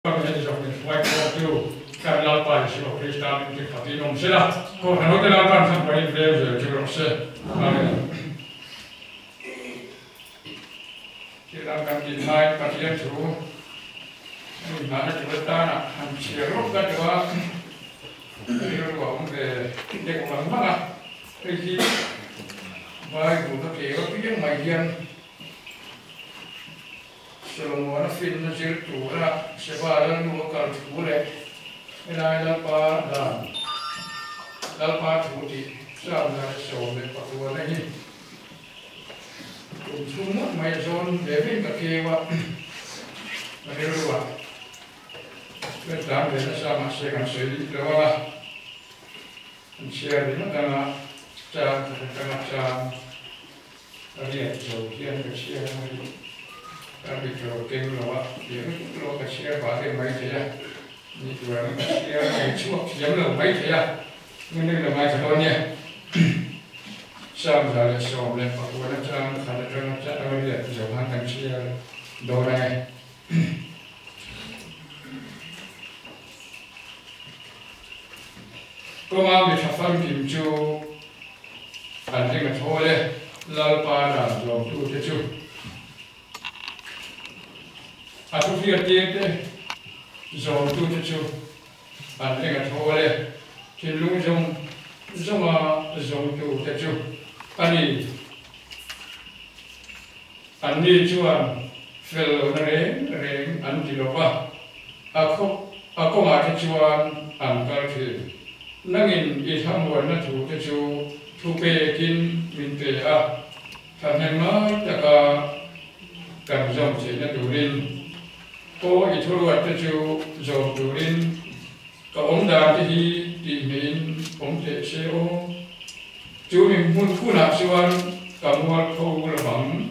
Min zawng min hruai khawmtu kan Lalpa Isua Krista min ti khatin awm sela, Kohhran hote Lalpa'n thlamuanin veng zel chu rawh se. Amen. Thil dang kan tih hmain Pathian thu kan inhmahna tur atana han chhiar rawk ka duh a, rilru a awm ve deuh vang vang a, hei hi Bible ka keu apiang mai hian Solomona finna zir tura Sheba lalnu a kal thu leh helai Lalpa dan, Lalpa thu tih Psalm 119 na hi kum chhung ngawt mai a zawn ve vein ka keu a, ka rilru ah chuan tlan ve nasa mahse kan sawi dik lo ang a, an chhiar ringawt ang a, chang khat atanga chang. Ka riat zo hian ka chhiar mai ka mit lo keng lo a, thiam lutuk lo a ka chhiar vah deuh mai thei a, ni tuarin ka chhiar ngei chhuak thiam lo mai thei a, ngun deuh lo ngaithla dawn nia. 119 atang khat atanga a riat zo khan kan chhiar dawn ang e. Kawnga mi tha famkim chu an ring a thawl e, Lalpa dan zawmtute chu a thuhriattirte zawmtute chu an ring a thawl e, thinlung zawng zawnga zawmtute chu a ni. Anni chuan fel lohna reng reng an ti lo va, a khaw a kawngah te chuan an kal thin. Nangin i thlamuanna thu te chu thu pekin min pe a, thahnem ngai taka kan zawm theihna turin, aw i thuruat te chu zawm turin ka awm dan te hi tihhmeiin awm teh se aw. Chu mi hmun hunah chuan ka mual kho lovang,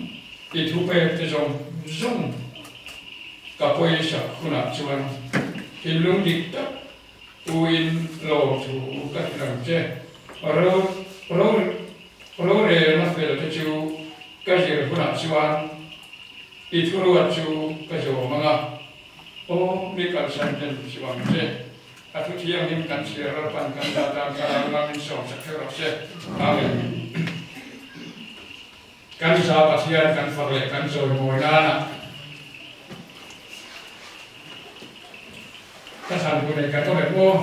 i thupek te zawng zawng ka pawisak hunah chuan thinlung dik tak puin lawmthu ka hrilh ang che. Ro ro rorelna fel te chu ka zir hunah chuan i thuruat chu ka zawm ang a. Aw, mi kalsan ten chu ang che. A thu thianghlim kan chhiar Lalpan kan dah tan thlarau ngam in sawmsak theuh rawh se. Amen. Kan za Pathian kan fak leh kan chawimawi nana ka thlan hun ei kan awm em aw.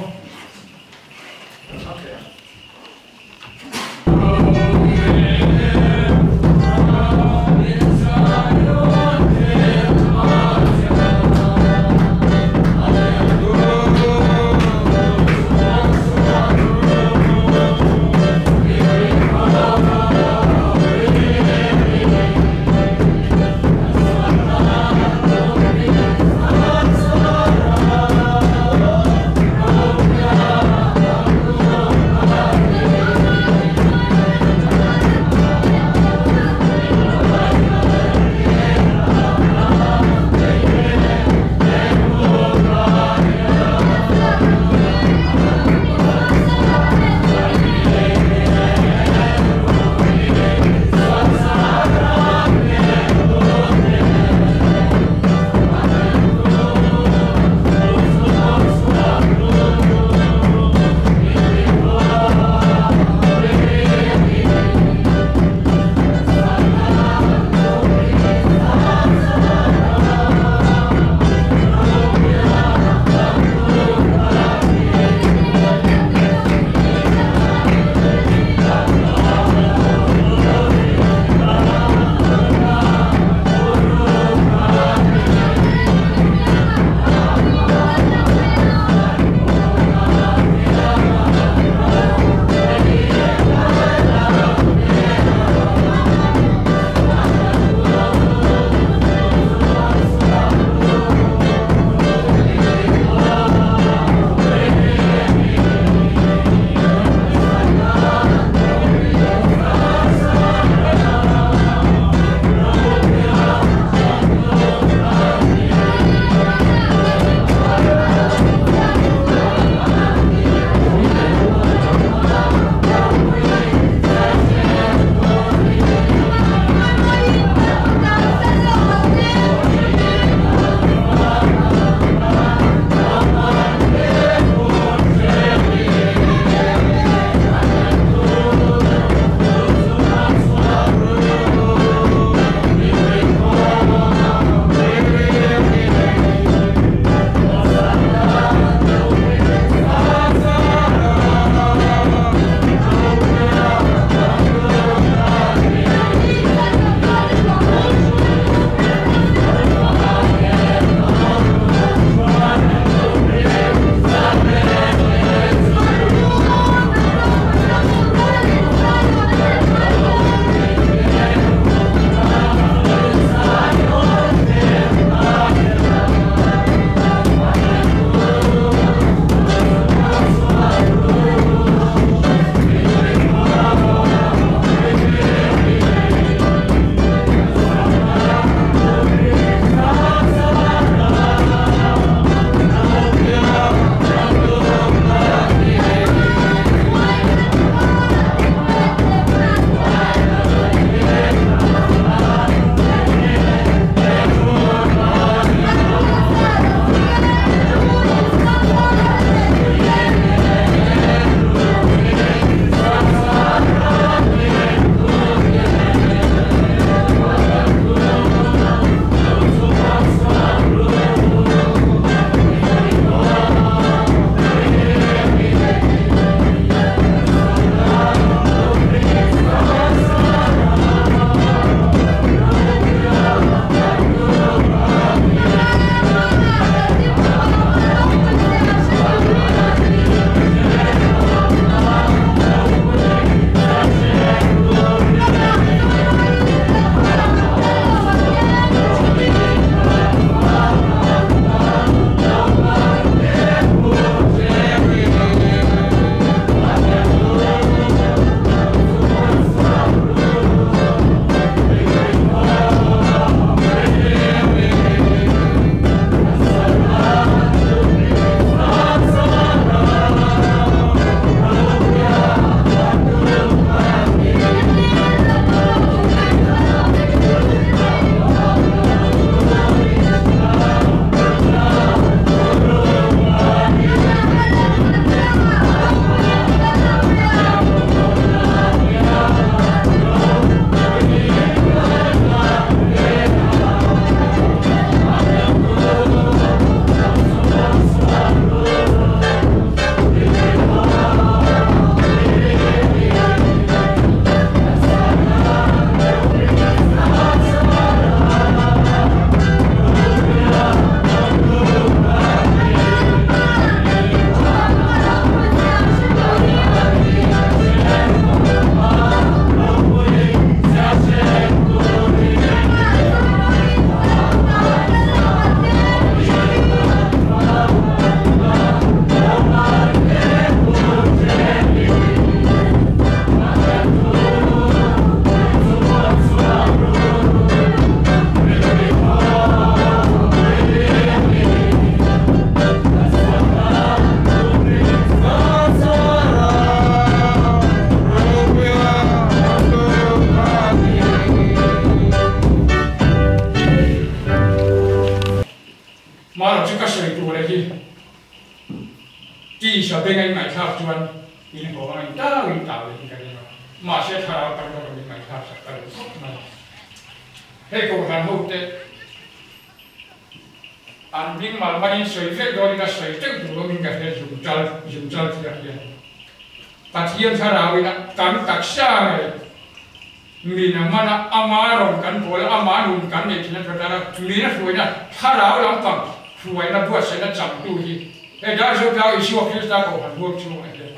rawngbawlna hi tisa benga in ngaihthlak chuan in haw ang in tau in tau lehin ka ring a, mahse thlarau tam zawk in ngaihthlak sak ka duh khawp mai. Hei Kohhran hote an hming mal manin sawi vek dawnin a sawi teuh tur awmin ka hria zumchal zumchal thiah hian Pathian thlarauin a kan taksa ngei Min a man a, ama rawn kan pawl a, ama nun kan neih thin a tha tan a, min a hruaina thlarau lampang hruaina buatsaihna changtu hi he Darzo Tlang Isua Krista Kohhran huam chhungah hian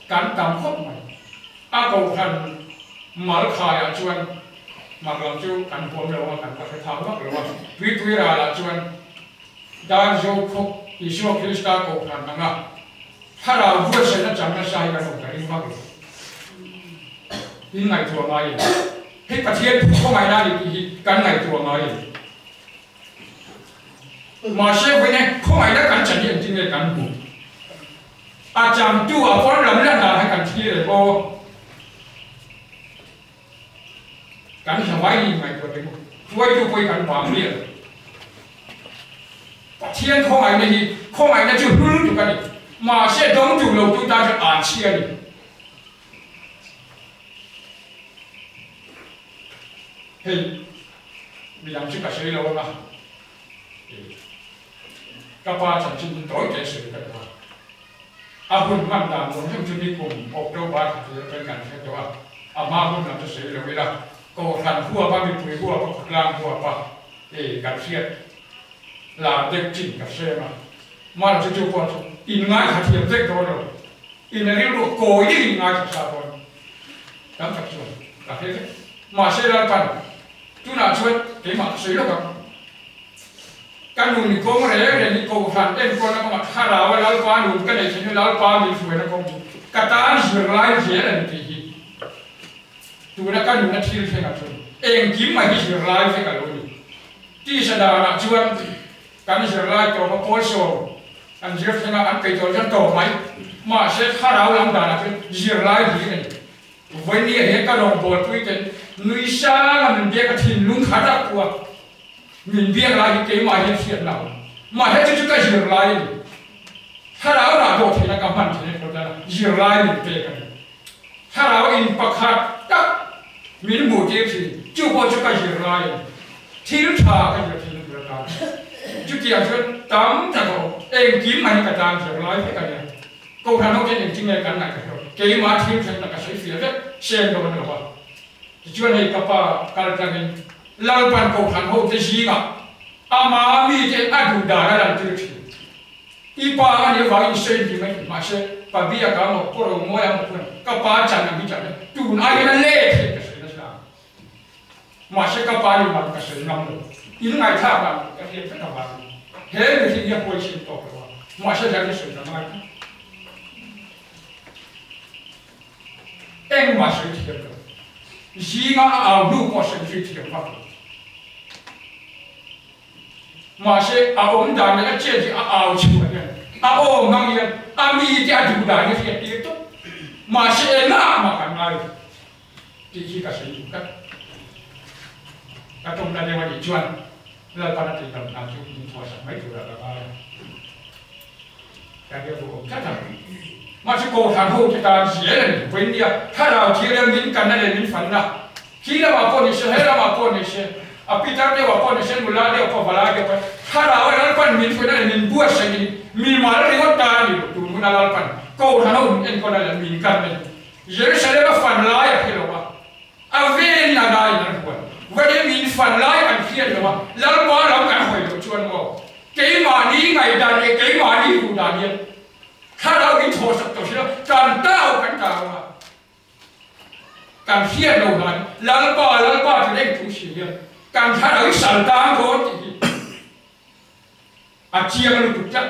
kan tam khawp mai. A Kohhran mal khaiah chuan mak lam chu kan huam lo a, kan va hre phak vak lo a, Tuipui ralah chuan Darzo khaw Isua Krista Kohhran anga Thlarau buatsaihna chang nasa hi kan awm ka ring vak lo. In ngaihtuah ngai em? Hei Pathian thu khawngaihna a ni tih hi kan ngaihtuah ngai em? Mahse vawiin e khawngaihna kan chan hi engtin nge kan hmuh? A changtu a pawn lam lan dan kha kan thlir em aw? Kan hlavai ni ngaihtuah teh u, hruaitu pawh hi kan vang miah lo. Pathian khawngaihna hi khawngaihna chu hlu lutuk a ni, mahse dawng duh lo tu tan chuan an chhia a ni. Hei midang chu ka sawi lo ang a, ka pa chanchin hi tawi teh sawi ka duh a. A hun hman dan zawng zawng chu nikum October thla tir atangin kan hre tawh a, a hma hun lam chu sawi lo ila, Kohhran huapa mipui huapa khawtlang huapa e kan hriat lar deuh chin ka hrem a, mahla chu chu pawh chu in ngaithla thiam vek dawn lo, in rilru kawi deuhin in ngaithla sa dawn tam tak chuan ka hre vek. Mahse Lalpan tunah chuan keimah ka sawi lawk ang. Ka nun kawng reng reng hi Kohhran enkawlna kawngah Thlarau a Lalpa nun ka neih theih hnu Lalpa min hruaina kawng hi ka tan zirlai zel a ni tih hi tuna ka nuna thil thlengah chuan engkim mai hi zirlai vek a lo ni. Tisa danah chuan kan zirlai tawpa pawlsawm an zir thleng a, an peih tawh chuan tawp mai. Mahse Thlarau lam danah chuan zirlai hlir a ni. Vawinia hian ka rawngbawlpui ten nui sanga min biak a thinlung khat a pua min biak lai hi keimah hian hriat lo mahse chu chu ka zir lai a ni. Thlarau lah dawh theihna ka hman theih a thlawt a zir lai min pek a ni. Thlarau in pakhat tak min hmuh tir thin chu pawh chu ka zir lai a ni. Thil tha ka zir thin a tur atan chutiang chuan tam tak a awm engkim mai hi ka tan zir lai vek a nia. Kohhran ho ten engtin nge kan ngaih ka hre lo, keimah thil thleng tak ka sawi fiah vek seng dawn lo a. Tichuan hei ka pa kal tlangin Lalpan Kohhran ho te zingah ama mite a duh dan a lantir thin. I pa a nih avangin i sawi ni mai thin mahse pa biak a maw pawh ro mawi a maw khuan ka pa chan ang hi chan e tun ai hian a let hian ka sawi nasa ang. Mahse ka pa nih vangin ka sawi ngam lo. In ngaihthlak dan ka hriat vek avangin he mihring hi a huaisen tawk lo a, mahse zan hi sawi ka ngai tlat. Engmah sawi thiam lo. Zinga a au hnu pawh sawi zui thiam vak lo. Mahse a awm dan leh a chet hi a au chhuah hian a aw hmang hian a mite a duh dan hi a hriat tir tawp. Mahse engah mah kan ngai lo. Tih khi ka sawi duh tlat. Ka tumna deuh a nih chuan Lalpan a tihdam hna chu min thuahsak mai turah ka ngai a. Ka rilru awm tlat a. Mahse Kohhran ho te tan zel a ni. Vawinia thlarau thianghlim min kanna leh min fanna khi lamah pawh ni se, he lamah pawh ni se, a pitar deuhah pawh ni se, nula deuh pawh, valai deuh pawh, thlarau a Lalpan min fuihna leh min buatsaih hi mimal ringawt tan a ni lo. Tun huna Lalpan Kohhran ho min enkawlna leh min kanna hi Jerusalem a fan lai a hre lo a, a velin a laiin an huan. Vawin min fan lai kan hriat lo a, Lalpa lam kan hawi loh chuan maw, keimahni ngaihdan leh keimahni duh dan hian thlarau in thawhsak tawh si lo, kan tau kan tau a, kan hriat lo dan Lalpa Lalpa ti reng chung si hian kan thlarau hi sal tang dawn tih hi a chiang lutuk tlat.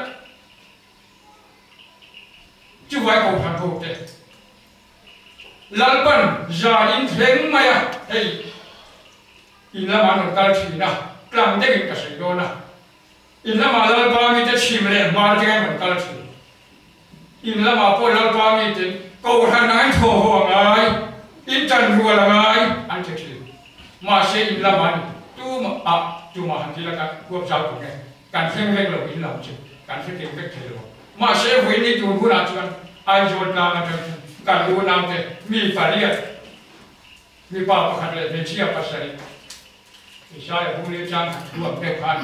Chuvai Kohhran ho te Lalpan zan in thleng mai a, hei in lamah an rawn kal thin a, tlang deuhin ka sawi dawn a, in lamah Lalpa mite chhim leh hmar atangin an rawn kal thin. In lamah pawh Lalpa miten Kohhran ang in thaw haw a ngai, in tan rual a ngai an ti thin. Mahse in lamah ni tumah ah tumah han ti la ka huap zau tum e, kan thleng reng lo in lam chu. kan hre kim vek thei lo. Mahse vawiin tun hunah chuan Aizawl tlang atang chuan kan unaute mi pariat, mipa pakhat leh hmeichhia pasarih, Isaiah bung leh chang khat thu ang deuh khan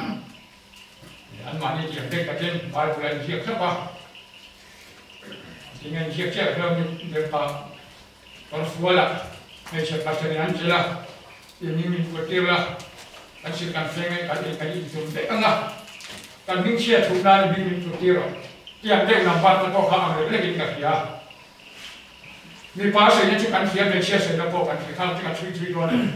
anmahni tiang deuh takin Bible a inziak thlap a. Tinge inziak chiah hlawm mipa Kawrfualah hmeichhe pasarih an chelh a, in min put tir la, kan sir kan feng e, kan ei kan intum vek ang a, kan hmingchhia thup nan i hming min put tir rawh tiang deuh number te pawh kha ang lek lekin ka hria. Mipa sawina chu kan hria, hmeichhia sawina pawh kan hria, khang chu ka chhui chhui dawn a ni.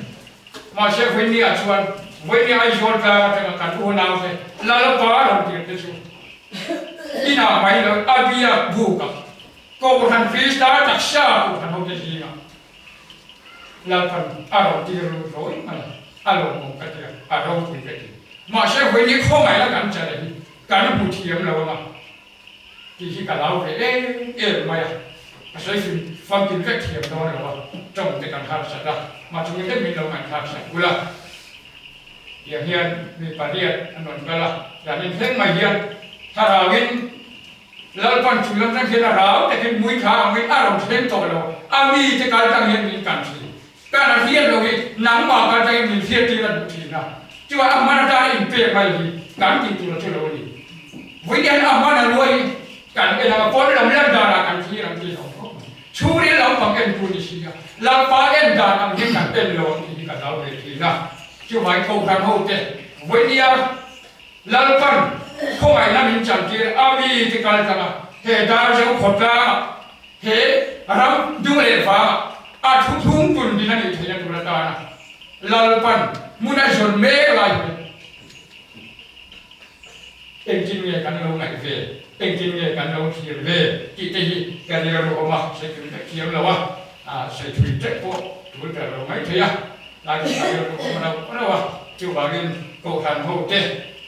Mahse vawinia chuan vawinia Aizawl tlang atanga kan unaute Lalpa rawn tir te chu inah mai lo a biak buk a, Kohhran Krista taksa Kohhran hote zingah Lalpan a rawn tir lut rawi mai a, a lawmawm ka ti a, a ropui ka ti. Mahse vawiin khawngaihna kan chala hi kan hmu thiam lo anga tih hi ka lau ve em em mai a, ka sawi fim famkim vek thiam dawn lo a, tawng te kan harsat a, mah chungin te min lo ngaihthlak sak bul a. Tiang hian mi pariat an rawn kal a, tiangin thleng mai hian thlarauin Lalpan chu lam tang hian a rau takin mui tha angin a rawn thleng tawh lo, a mi te kal tang hian min kan thin. Kan a hriat lo hi nangmah kal tangin min hriat tir a duh thin a, chuan a hman atana inpek mai hi kan tih tur a chu lo a ni. Vawiin hian a hman a ruai hi kan en ang a, pawn lam lan danah kan thlir ang tih a awm khawp mai. Chhungril lampang en tur ni si a, Lalpa en dan ang hian kan en lo ang tih hi ka hlau ve thin a, chuvai Kohhran hote vawiin nia Lalpan khawngaihna min chantir a mi te kal tlang a, he Darzo khawtlangah, he ram dung leh vangah a thuthlung tun din a nih theihna tur atana Lalpan hmun a zawn mek lai hian engtin nge kan lo ngaih ve, engtin nge kan lo thlir ve tih te hi ka rilru awm a, sawi tui vek thiam lo a, sawi thui tep pawh tul ber lo mai thei a. Lai chu ka rilru awm rauh rauh a, chuvangin Kohhran hote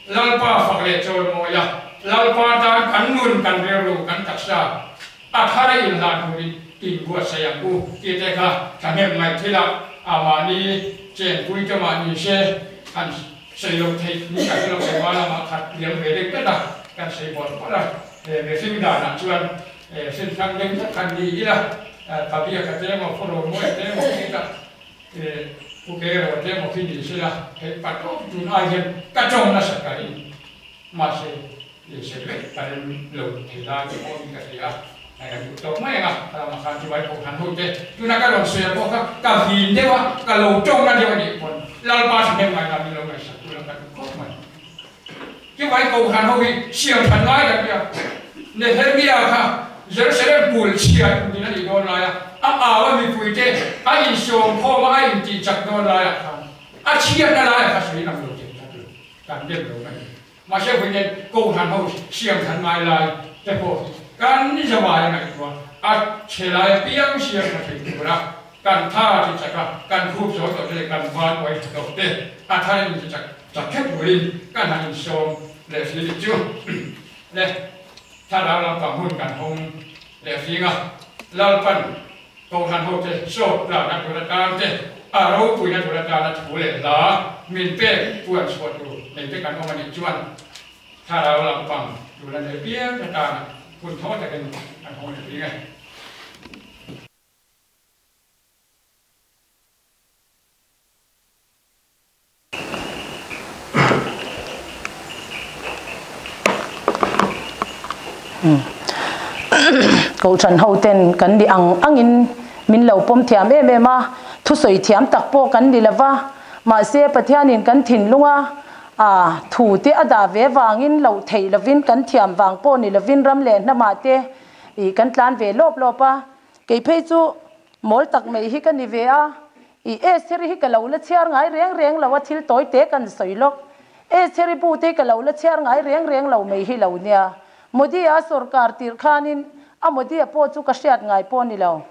Lalpa fak leh chawimawi a, Lalpa tan kan nun, kan rilru, kan taksa a thar a inhlan turin inbuatsaih ang u tih te kha thahnem ngaih thil a, a mahni chenpui te mahni se han sawi loh theih ni kan hre lo engmah lamah khat liam ve deuh tlat a, kan sawi bawrh bawrh a, he mihring danah chuan hrinthlang deuh tlat han ni ila, Pabiaka te emaw, Phawraw Mawia te emaw khi Pu Kero te emaw khi ni sela, hei pa tawp tun ai hian ka tawng nasa ka ring. Mahse, i sawi vek ka rem lo thei lai te pawh in ka hria a, hei kan duh tawk mai ang a, ka lamah khan chu vai pawh han ho te, tuna ka rawn sawi ah pawh kha ka vin deuh a, ka lo tawng na deuh a nih pawn Lalpa thahnem ngai la min lo ngaihsak tu la ka duh khawp mai. Chu vai kohhran ho hi siam that ngai tak nia. Nehemia kha Jerusalem kulh chhiat nin a nih dawn laia a au a mipuite a insawm khawm a a intih chak dawn laiah khan a chhiatna laiah kha sawi lang lo tih tak lo kan dem lo mai. Mahse vawiin kohhran ho siam that ngai lai te pawh hi kan zawai a ngaihtuah a chhe lai apiang siam tha thei tura kan tha ti chak a kan khup zo tawh te leh kan van uai tha tawh te a thar in ti chak Chak kher turin kan han insawm leh si nih chu le thlarau lampang hun kan hawng leh fing a, Lalpan Kohhran hote sawt tlakna tur atan te, a ropuina tur atana thu leh hla min pek puan chhuah tur nei te kan awm a nih chuan thlarau lampang tur a nei piang atana hun thaw takin kan hawng leh fing e. Kohhran ho ten kan ni ang angin min lo pawm thiam em em a, thusawi thiam tak pawh kan ni lova, mahse Pathianin kan thinlunga a thu te a dah ve vangin loh theih lovin kan thiam vang pawh ni lovin ram leh hnamah te ih kan tlan ve lawp lawp a, kei phei chu mawl tak mai hi ka ni ve a. I Estheri hi ka lo la chhiar ngai reng reng lo a, thil tawi te kan sawi lawk. Estheri bu te hi ka lo la chhiar ngai reng reng lo mai hi lo nia. Modi-a sorkar tirh khanin a Modi-a pawh chu ka hriat ngai pawh ni lo.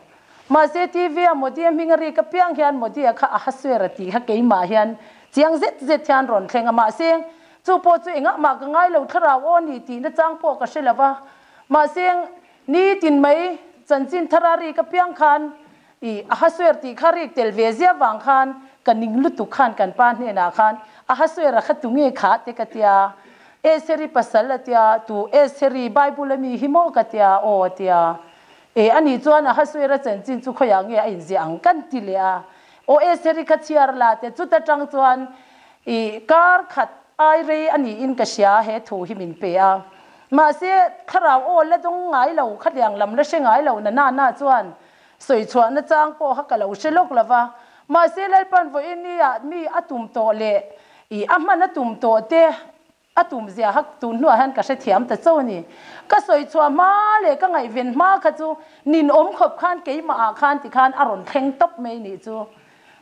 Mahse TV-a Modi-a hming a rik apiang hian Modi-a kha a hasuer a tih kha keimah hian chiang zet zet hian rawn thleng a. Mahse chu pawh chu engah mah ka ngai lo thlarau aw ni tih nachang pawh ka hre lo va. Mahse nitin mai chanchin thar a rik apiang khan I a hasuer tih kha rik tel ve zia vang khan ka ning lutuk khan kan pa hnenah khan a hasuer a kha tunge kha te ka tia. Eseri pasal a tia, tu Eseri Bible ami hi maw ka tia, aw a tia. E ani chuan Ahasuera chanchin chu khawiah nge a inziah ang kan ti leh a, aw Eseri kha chhiar la tia chuta tang chuan i kar khat ai rei a niin ka hria he thu hi min pe a. Mahse thlarau aw la dawng ngai lo khatiang lam la hre ngai lo na na na chuan sawi chhuahna chang pawh kha ka lo hre lawk lo va. Mahse Lalpan vawiin nia mi a tum tawh leh i a hman a tum tawh te A tum zia hak tun hnuah hian ka hrethiam ta cho a ni. Ka sawi chhuah hma leh ka ngaihven hma kha chu ninawm khawp khan keimah ah khan ti khan a rawn thleng tawp mai nih chu.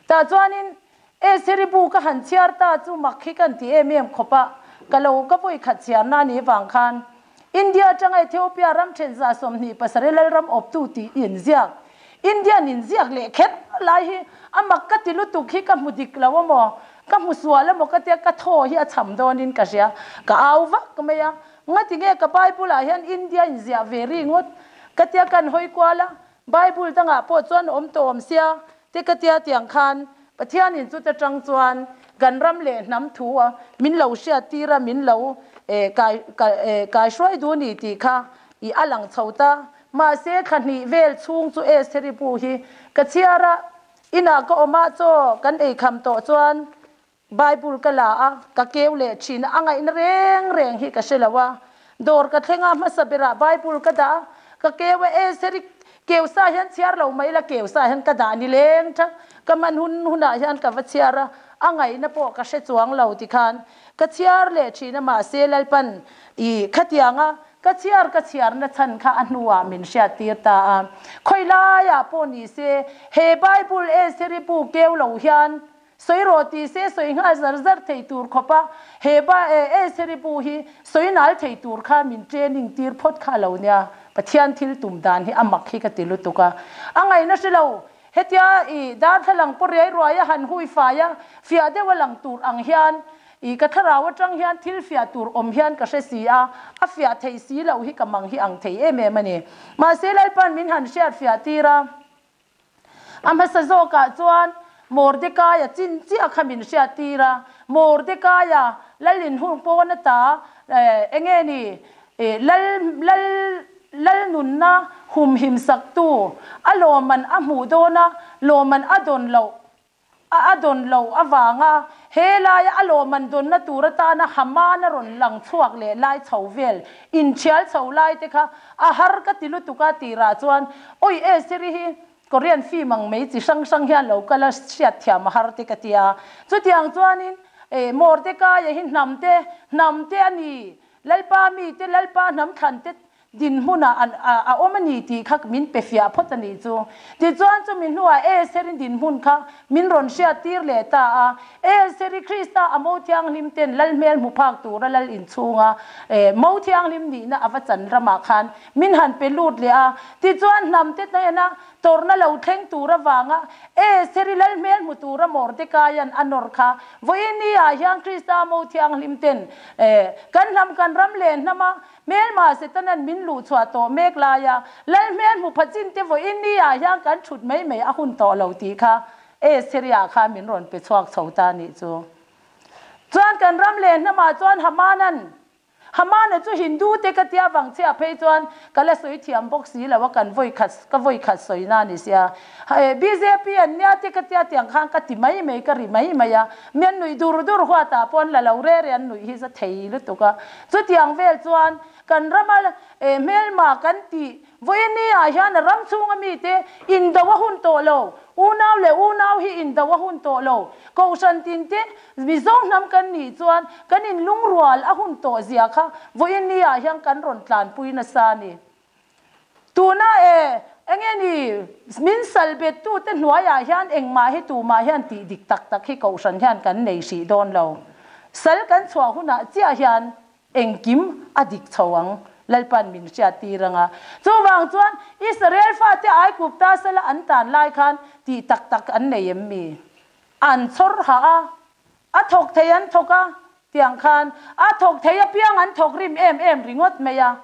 Tah chuanin Eseri bu ka han chhiar ta chu mak hi kan ti em em khawp a, ka lo ka vawi khat chhiarna a nih vang khan India atanga Ethiopia ram then 27 lalram awptu tih inziak Indian inziak leh kher lai hi a mak ka ti lutuk hi ka hmu dik lo a maw? Ka hmu sual a maw ka tia ka thaw hi a cham dawnin ka hria. Ka au vak mai a, ngati nge ka Bible ah hian India inziah ve ri ngawt ka tia kan hawi kual a, Bible dangah pawh chuan awm tawh awm sia te ka tia tiang khan Pathianin chuta tang chuan kan ram leh hnam thu a min lo hriat tir a min lo kai kai hruai duh ni tih kha i a lang chho ta. Mahse, thla hnih vel chhung chu Estheri bu hi ka chhiar a, inah ka awm a, chaw kan ei kham tawh chuan Bible ka la a, ka keu leh thin a, a ngaihna reng reng hi ka hre lo a. Dawr ka thleng a, hmasa berah Bible ka dah a, ka keu a, Estheri keu sa hian chhiar lo mai la, keu sa hian ka dah ni leng thak, ka hman hun hunah hian ka va chhiar a, a ngaihna pawh ka hre chuang lo tikhan ka chhiar leh thin a, mahse Lalpan i khatiang a, Ka chhiar ka chhiarna chhan kha a hnuah min hriattir ta a. Khawi laiah pawh ni se, he Bible Eseri bu keu lo hian sawi rawh ti se sawi nghal zar zar thei tur khawp a, he Eseri bu hi sawi nal thei tur kha min training tir phawt kha lo nia. Pathian thil tum dan hi a mak hi ka ti lutuk a. A ngaihna hre lo, hetia i darthlalang pawh riai ruai a han hui fai a, fiah deuh a lang tur ang hian I ka thlarau atang hian thil fiah tur awm hian ka hre si a, a fiah theih si loh hi ka mang hi ang thei em em a ni. Mahse Lalpa'n min han hriat fiah tir a, a hmasa zawkah chuan Mordekaia chin chiah kha min hriat tir a, Mordekaia Lal inhung pawn ata enge ni Lal Lal Lal nunna humhim saktu a lawmman a hmuh dawn a, lawmman a dawn loh A a dawn loh avanga he laia a lawmman dawnna tur atana Haman a rawn lang chhuak leh lai chho vel inthial chho lai te kha a har ka ti lutuk a tirah chuan awi Eseri hi Korean film ang mai chi hrang hrang hian lo kal a hriat thiam a har te ka ti a. Chutiang chuanin Mordekaia hi hnam te hnam te a ni Lalpa mite Lalpa hnam thlan te Dinhmunah an a awm a ni tih kha min pe fiah phawt a nih chu. Tichuan chumi hnuah Eseri dinhmun kha min rawn hriattir leh ta a. Eseri Krista a mo thianghlim ten Lal hmel hmu phak tura Lal inchhunga mo thianghlim nihna a va chan ramah khan min han pe lut leh a. Tichuan hnam te hnena tawrhna lo thleng tur avanga Eseri Lal hmel hmu tura Mordekaia'n a nawr kha vawiin ni ah hian Krista mo thianghlim ten kan hnam kan ram leh hnama Hmelma Setanan min luh chhuah tawh mek laia Lal hmel hmu pha chin te vawiin ni ah hian kan thut mai mai a hun tawh lo tih kha Estheri-ah khan min rawn pe chhuak chho ta nih chu. Chuan kan ram leh hnamah chuan Hamanan Hamana chu Hindu te ka tia vang chhiah phei chuan ka la sawi thiam bawk si lo a kan vawi khat ka vawi khat sawi na ni sia. Bjp an nia te ka tia tiang khan ka ti mai mai ka ri mai mai a mian nuih dur dur huatah pawh an la lo re re an nuih hi za thei lutuk a. Chutiang vel chuan kan rama hmelma kan tih vawiin ah hian a ram chhunga mite indo a hun tawh lo, unau leh unau hi indo a hun tawh lo, Kohhran tinte Mizo hnam kan nih chuan kan inlungrual a hun tawh zia kha vawiin ah hian kan rawn tlanpui nasa a ni. Tuna e, enge ni, min sal bettute hnuaiah hian engmah hi tumah hian tih dik tak tak hi Kohhran hian kan nei hrih dawn lo. Sal kan chhuah hunah chiah hian engkim a dik chho ang, Lalpan min hriat tir ang a. Chuvang chuan Israel fate Aigupta sala an tan lai khan tih tak tak an nei em mi? An chhawr hah a, a thawk thei an thawk a, tiang khan a thawk thei apiang an thawk rim em em ringawt mai a.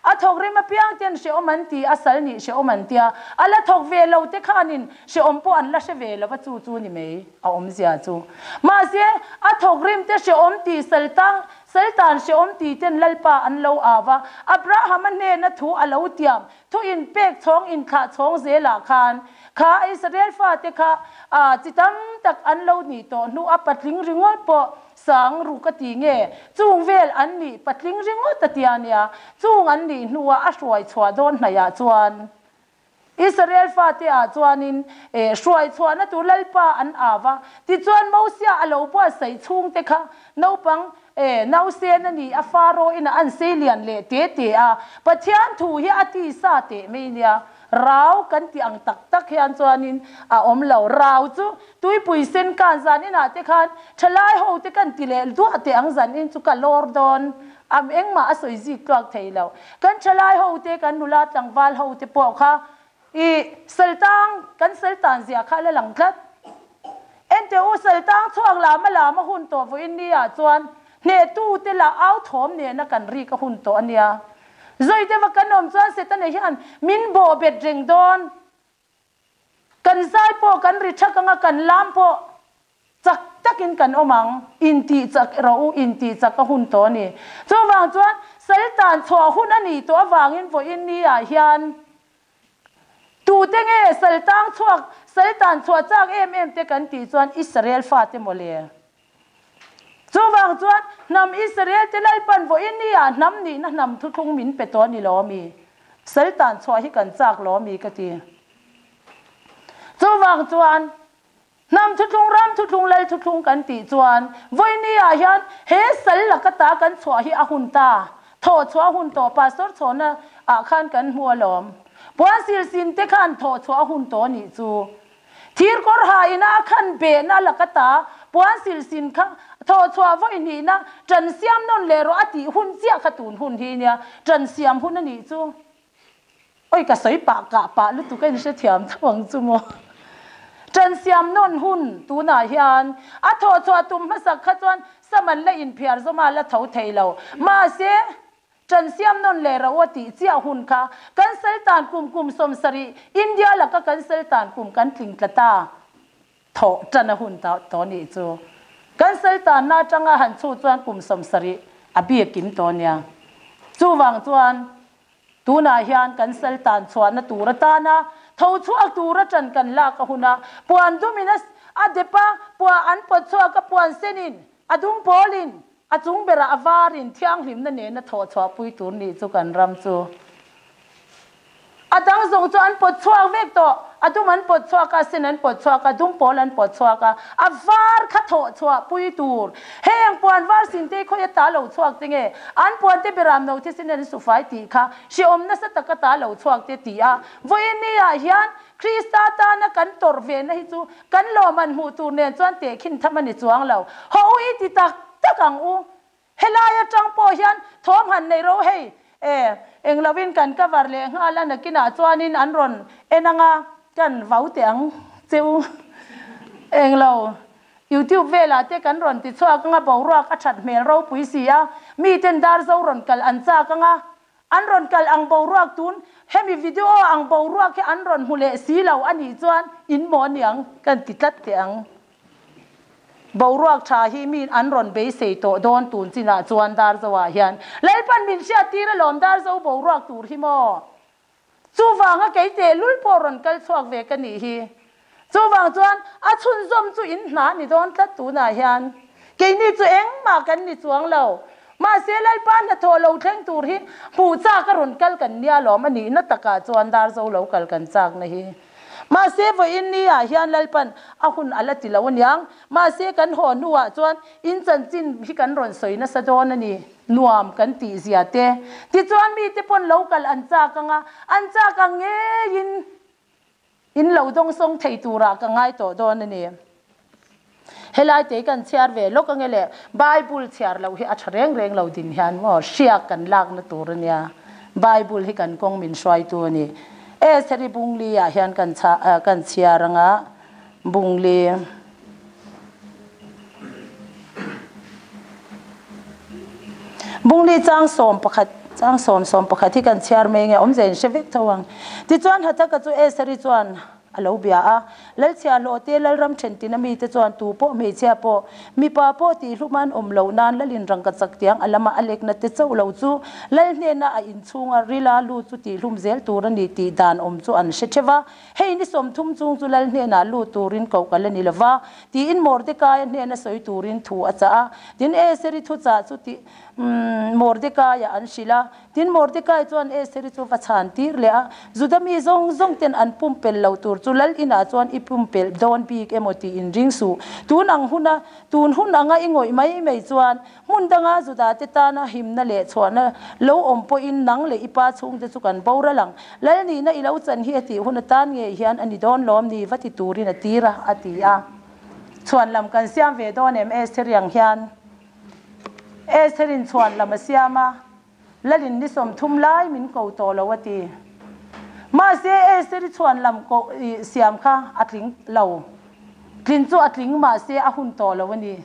A thawk rim apiang ten hrehawm an ti, a sal nih hrehawm an tia, a la thawk ve lo te khanin hrehawm pawh an la hre ve lo va chu chu ni mai a awmzia chu. Mahse, a thawk rim te hrehawm tih sal tang, Saltan hrehawm ti ten Lalpa an lo au va, Abrahama hnena thu a lo tiam, thu inpek chhawng inthlah chhawng zelah khan, kha Israel fate kha chi tam tak an lo nih tawh hnu a patling ringawt pawh sang ru ka ti nge, chung vel an nih patling ringawt a tia nia, chung an nih hnuah a hruai chhuah dawn hnaihah chuan. Israel fate ah chuanin hruai chhuahna tur Lalpa an au va, tichuan Mosia a lo buatsaih chhungte kha naupang nausen a ni a, Faro inah an sei lian leh te te a, Pathian thu hi a tisa teh mai nia, rau kan tih ang tak tak hian chuanin a awm lo, rau chu tuipui sen kan zan inah te khan thalai ho te kan ti leh duah teh ang zan in chu ka lawr dawn Am engmah a sawi zik tluak thei lo. Kan thalai ho te, kan nula tlangval ho te pawh kha i saltang, kan saltan zia kha a la lang tlat. Enteh u, saltang chhuak lama lama hun tawh vawiin ni ah chuan hnehtu te lah au thawm nena kan rik a hun tawh a nia. Zawi deuha kan awm chuan Setana hian min bawh bet reng dawn. Kan zai pawh kan ri thak anga kan lam pawh chak takin kan awm ang, intih chak rawh u, intih chak a hun tawh a ni. Chuvang chuan Saltan chhuah hun a nih tawh avangin vawiin ni ah hian tute nge Saltang chhuak, Saltan chhuah chak em em te kan tih chuan Israel fate mawle. Chuvang chuan hnam Israel te Lalpan vawiin ni ah hnam nihna hnam thuthlung min pe tawh a ni lo ami? Saltan chhuah hi kan chak lo ami ka ti. Chuvang chuan hnam thuthlung, ram thuthlung, lal thuthlung kan tih chuan vawiin ni ah hian he sal laka ta kan chhuah hi a hun ta, thawh chhuah a hun tawh Pastor chhawna ah khan kan hmu alawm. Puan silsin te khan thawh chhuah a hun tawh a nih chu. Thir kawr ha ina a khan behna laka ta puan silsin kha thawh chhuah vawi hnihna ṭan siam nawn leh rawh a tih hun chiah kha tun hun hi nia ṭan siam hun a nih chu. Oi ka sawi pah kah pah lutuk a inhrethiam tho ang chu maw. Ṭan siam nawn hun tunah hian a thawh chhuah tum hmasak kha chuan sam an la inphiar zawm a la tho thei lo. Mahse. Ṭan siam nawn leh ro a tih chiah hun kha kan Sultan kum kum 70 India laka kan Sultan kum kan tling tla ta thawh ṭan a hun ta tawh nih chu. Kan Sultan na aṭanga han chhu chuan kum 70 a bik kim tawh nia. Chuvang chuan tunah hian kan Sultan chhuahna tur atana tho chhuak tura ṭan kan lak a hun a, puan dumin a dep a, pua an pawt chhuak a, puan senin a dum pawlin A chung berah a varin thianghlimna nena thawh chhuahpui tur nih chu kan ram chu. A dang zawng chu an pawt chhuak vek tawh. A dum an pawt chhuak a, sen an pawt chhuak a, dum pawl an pawt chhuak a, a var kha thawh chhuahpui tur. Heng puan var sinte khawi a ta lo chhuak te nge? An puan te beram no thisen an sufai tih kha hrehawm nasa taka ta lo chhuak te ti a. Vawiin ni ah hian Krista tana kan tawrh ve na hi chu kan lawmman hmuh tur nen chuan tehkhin tham a ni chuang lo. Haw u i ti tak tak ang u. Helai atang pawh hian thawm han nei ro hei e, eng lovin kan cover leh nghal a nakinah chuanin an rawn en anga kan vau teh ang che u. Eng lo YouTube velah te kan rawn ti chhuak anga boruak a that hmel ropui si a, miten dar zo rawn kal an chak anga An rawn kal ang boruak tun hemi video ang boruak hi an rawn hmu leh si lo a nih chuan in maw aniang kan ti tlat teh ang. Boruak tha hi mi an rawn beisei tawh dawn tun chinah chuan Darzo ah hian Lalpan min hriat tir alawm Darzo boruak tur hi maw. Chuvanga kei tehlul pawh rawn kal chhuak ve ka nih hi. Chuvang chuan a chhunzawm chu in hna ni dawn tlat tunah hian keini chu engmah kan ni chuang lo. Mahse Lalpa hnathawh lo thleng tur hi hmuh chak a rawn kal kan nia lawm a nihna takah chuan Darzo lo kal kan chakna hi. Mahse vawiin ni ah hian Lalpan a hun a la ti lo aniang. Mahse kan haw hnuah chuan in chanchin hi kan rawn sawi nasa dawn a ni. Nuam kan tih zia te. Tichuan mite pawn lo kal an chak anga an chak ang ngeiin In lo dawngsawng thei turah ka ngai tawh dawn a ni. Helai te kan chhiar ve lawk ange le, Bible chhiar loh hi a tha reng reng lo din hian maw hriak kan lakna tur a nia. Bible hi kan kawng min hruaitu a ni. Estheri Bungli ah hian kan kan chhiar anga Bungli. Bungli chang 11, chang 10, 11 hi kan chhiar mai nge awmze in hre vek tho ang. Tichuan Hathaka chu Estheri chuan. a lo bia a. Lalchhiahhlawh te, Lalram thentina mite chuan tu pawh hmeichhia pawh, mipa pawh tihhlum an awm loh nan Lalin rangkachak tiang a lama a lekna te chauh lo chu Lal hnena a inchhunga rila lut chu tihhlum zel tur a ni tih dan awm chu an hre theuh a. Hei ni 30 chung chu Lal hnenah lut turin koh ka la ni lo va, tiin Mordekaia hnena sawi turin thu a chah a. Tin, Eseri thuchah chu tih Mordekaia an hrilh a. Tin, Mordekai chuan Estheri chu va chhan tir leh a, Juda mi zawng zawng ten an pumpelh loh tur chu lal inah chuan i pumpelh dawn bik emaw tiin ring suh. Tun ang huna, tun hun anga i ngawih mai mai chuan hmun danga Juda te tana himna leh chhuahna lo awm pawhin nang leh i pa chhungte chu kan boral ang. Lal nihna i lo chan hi a tih hun atan ngei hian a ni dawn lawm ni va ti turin a tir a, a ti a. Chhuan lam kan siam ve dawn em Estheri ang hian? Estherin chhuan lam a siam a. Lalin ni 30 lai min ko tawh lo a ti. Mahse Estheri chhuan lam koh siam kha a tling lo. Tlin chu a tling mahse a hun tawh lo a ni.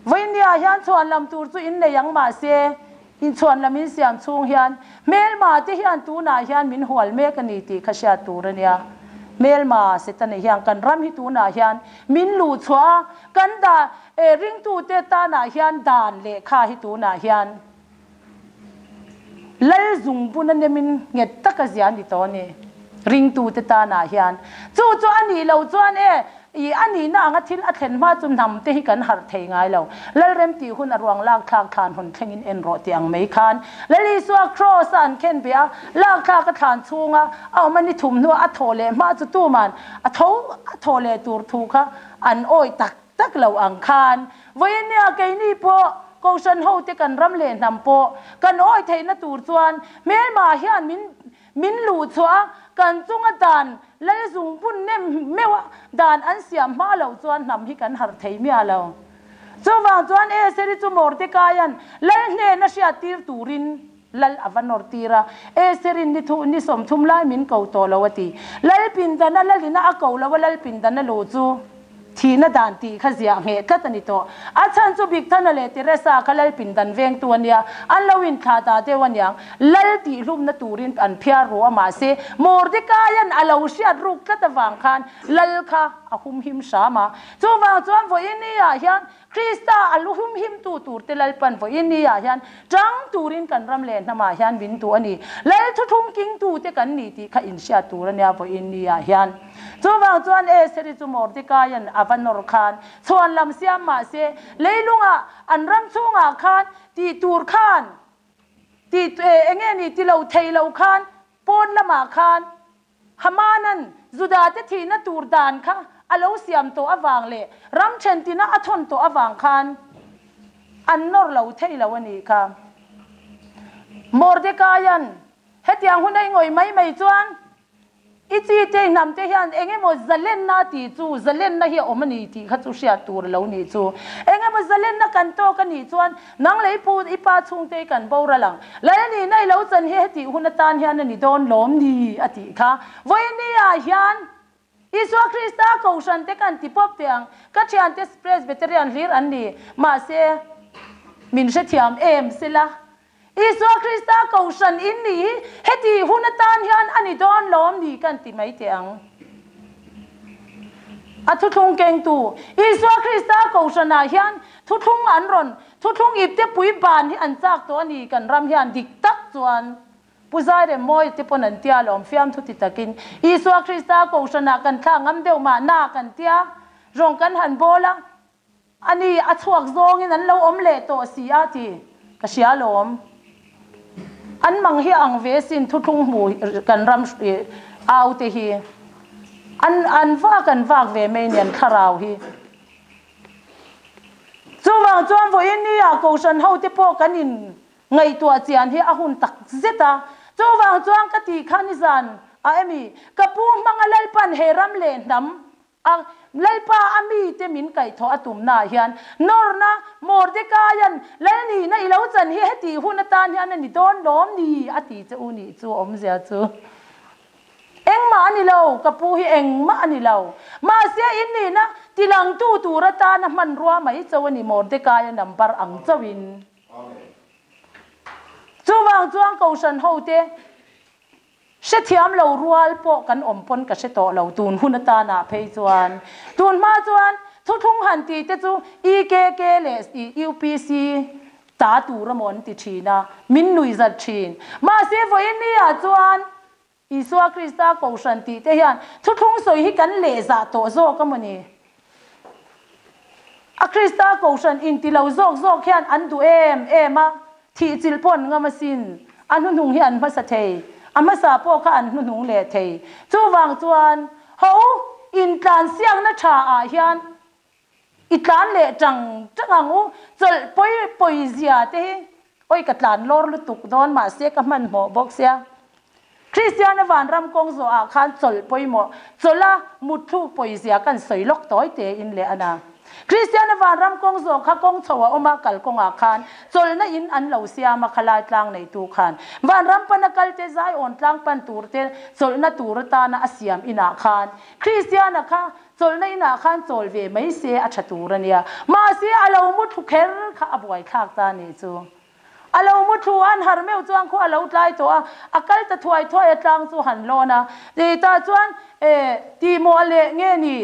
Vawinia hian chhuan lam tur chu in nei ang mahse in chhuan lam in siam chhung hian hmelma te hian tunah hian min hual mek a ni tih kha hriat tur a nia. Hmelma Setana hian kan ram hi tunah hian min luh chhuah a, kan dah ringtute tanah hian dan lehkha hi tunah hian Lal zungbun a nemin nghet taka zia a ni tawh a ni. Ringtute tanah hian. Chu chu a nih loh chuan e, i a nihna anga thil a thlen hma chu hnam te hi kan harh thei ngai lo. Lal rem tih hun a ruang lak thlak thlan hun thlengin en rawh tih ang mai khan Lal Isua Kraws a an khen beh a, lak thlak a thlan chhunga a awm a ni thum hnua a thawh leh hma chu tuman a tho a thawh leh tur thu kha an awih tak tak lo ang khan vawinia keini pawh Kohhran hote kan ram leh hnam pawh kan awih theihna tur chuan hmelma hian min min luh chhuah a, kan chunga dan lal zungbun nem meuh a dan an siam hma loh chuan hnam hi kan harh thei miah lo. Chuvang chuan Eseri chu Mordekaia'n lal hnena hriattir turin Lal a va nawr tir a, Eseri'n ni thu ni 30 lai min ko tawh lo a ti. Lal pindana lalina a ko lo a lal pindana luh chu thihna dan tih kha ziah ngheh tlat a ni tawh. A chhan chu Bigthana leh Teresa kha lal pindan vengtu a nia, an lo inthlah ta deuh a niang. Lal tihhlumna turin an phiar ru a mahse Mordekaia'n a lo hriat ruk tlat avang khan lal kha a humhim hram a. Chuvang chuan vawiin ah hian Krista a lu humhimtu turte Lalpan vawiin ni ah hian tang turin kan ram leh hnamah hian min duh a ni. Lal thuthlung kingtute kan ni tih kha inhriat tur a nia vawiin ni ah hian. Chuvang chuan Estheri chu Mordekaia'n a va nawr khan chhuan lam siam mah se leilungah an ram chhungah khan tih tur khan tih enge ni ti lo thei lo khan pawn lamah khan Hamanan Judate thihna tur dan kha a lo siam tawh avang leh ram thentina a thawn tawh avang khan an nawr lo thei lo a nih kha. Mordekaia'n hetiang hun a ingawih mai mai chuan I chi te i hnam te hian eng emaw zalenna a tih chu zalenna hi a awm a ni tih kha chu hriat tur a lo nih chu. Eng emaw zalenna kan tawk a nih chuan Nang leh i pu, i pa chhungte i kan boral ang. Lal nihna i lo chan hi hetih hun atan hian a ni dawn lawm ni? a tih kha. Vawiini ah hian Isua Krista Kohhran te kan ti pawp teh ang. Ka thiante Presbyterian hlir an ni. Mahse, min hrethiam em sela. Isua Krista Kohhran in nih hi hetih hun atan hian a ni dawn lawm ni kan ti mai teh ang. A thuthlung kengtu Isua Krista Kohhranah hian thuthlung an rawn thuthlung ipte pui ban hi an chak tawh a ni kan ram hian dik tak chuan Pu Zairemmawia te pawn an tia lawm fiamthu ti takin Isua Krista Kohhranah kan thlak ngam deuh mah na kan tia rawng kan han bawl a A ni, a chhuak zawngin an lo awm leh tawh si a ti ka hria alawm. An mang hi a ang ve sin thuthlung hmu kan ram au te hi. An an vak an vak ve mai ni an thlarau hi. Chuvang chuan vawiin ni ah Kohhran ho te pawh kan in ngaihtuah chian hi a hun tak zet a. Chuvang chuan ka tih kha nizan a emi ka pu hmanga Lalpan he ram leh hnam A Lalpa a mite min kaihthawh a tumnaah hian nawrna Mordekaia'n Lalnihna i lo chan hi hetih hun atan hian a ni dawn lawm ni? a ti che u nih chu awmzia chu engmah a ni lo, ka pu hi engmah a ni lo. Mahse in nihna tilangtu tur atana hmanrua mai cho a ni Mordekaia number ang chauhin. Chuvang chuan Kohhran hote. Hrethiam lo rual pawh kan awm pawn ka hre tawh lo tun hun atana phei chuan. Tun hma chuan thuthlung han tih te chu EKK leh UPC ta tur amaw an ti thin a, min nuihzat thin. Mahse vawiin ni ah chuan Isua Krista Kohhran tih te hian thuthlung sawi hi kan lehzah tawh zawk amaw ni? A Krista Kohhran inti lo zawk zawk hian an duh em em a, thih chilh pawh an ngam asin. A hnuhnung hi an hmasa thei, a hmasa pawh kha an hnuhnung leh thei. Chuvang chuan, Ho, intlansiakna tha ah hian i tlan leh tang tang ang u, chawlh pawi pawi zia te hi Oi ka tlan lawr lutuk dawn mahse ka hmanhmawh bawk sia. Kristiana vanram kawng zawh ah khan chawlh pawimawh, chawlh a mutthluk pawizia kan sawi lawk tawi te in leh ana. Kristiana vanram kawng zawh kha kawng chho a awm a kal kawng ah khan chawlhna in an lo siam a khalai tlang neitu khan vanram pan a kal te zaiawn tlang pan tur te chawlhna tur atana a siam in ah khan Kristiana kha Chawlhna inah khan chawl ve mai se a tha tur a nia. Mahse a lo mu thlu kher kha a buaithlak ta nih chu. A lo mu thlu an har meuh chuan khu a lo tlai tawh a, a kal ta thuai thuai a tlang chu han lawn a. Tah chuan eh tih mawh a leh nge ni?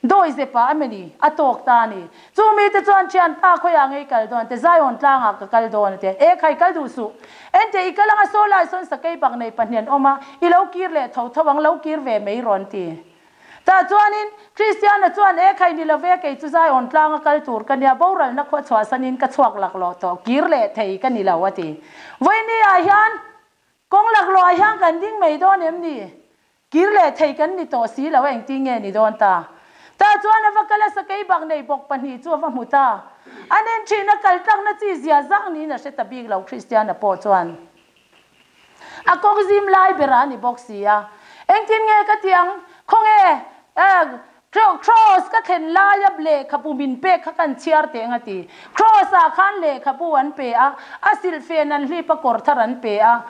Dawi zepa a meni? A tawk ta a ni. Chu mite chuan thianpa khawiah ngei kal dawn te, Zion tlangah ka kal dawn a ti. E khai kal duh suh. Ente i kal anga saw lai sawn sakei bak nei pahnih an awm a, i lo kir leh tho tho ang, lo kir ve mai rawn ti. Tah chuanin Kristiana chuan e khai ni love kei chu Zion tlanga kal tur ka nia, boralna khua chhuahsanin ka chhuak laklawh tawh, kir leh thei ka ni lo a ti. Vawiini ah hian kawng laklawh ah hian kan ding mai dawn em ni? Kir leh thei kan ni tawh si lo, engtin nge ni dawn ta? Tah chuan a va kal a, sakei bak nei bawk pahnih chu a va hmu ta. An enchihna kal tlakna chi zia zang niin a hre ta bik lo, Kristiana pawh chuan a kawng zim lai berah a ni bawk si a. Engtin nge ka ti ang? Khawnge Cross ka thlen laia lehkhabu min pek kha kan chhiar teh ang a ti. Cross-ah khan lehkhabu an pe a, a silhfen an hlip a, kawr thar an pe a.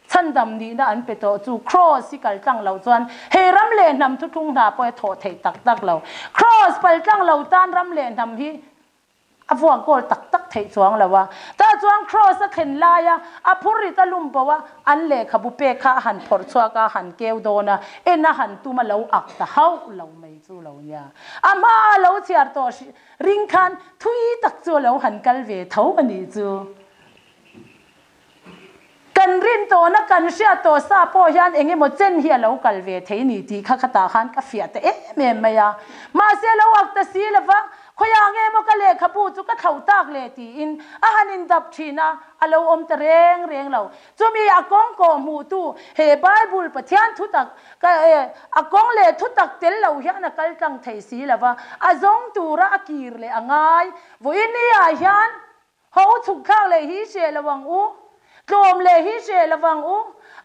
Chhandam nihna an pe tawh chu Kraws hi kal tlang lo chuan hei ram leh hnam thuthlung hna pawh a thawh theih tak tak lo. Kraws pal tlang lo tan ram leh hnam hi a vuak goal tak tak theih chuang lo a. Tah chuan Kraws a thlen laia a phur rit a lum bo a, an lehkhabu pek kha a han phawrh chhuak a, a han keu dawn a, en a han tum a lo ak ta hauh lo mai chu lo nia. A hmaa a lo chhiar tawh ring khan thui tak chu a lo han kal ve tho a nih chu. Kan rin tawhna kan hriat tawh sa pawh hian eng emaw chen hi a lo kal ve thei ni tih kha khatah khan ka fiah ta em em mai a. Mahse lo ak ta si lova, khawiah nge maw ka lehkhabu chu ka thlauh tak le tiin a han indap thin a, a lo awm ta reng reng lo. Chumi a kawng kawh hmuhtu he Bible Pathian thutak ka a kawng leh thutak tel lo hian a kal tlang thei si lova, a zawng tura a kir leh a ngai. Vawiin ni ah hian Ho chhuk thlak leh hi hreh lo ang u. Tlawm leh hi hreh lo ang u.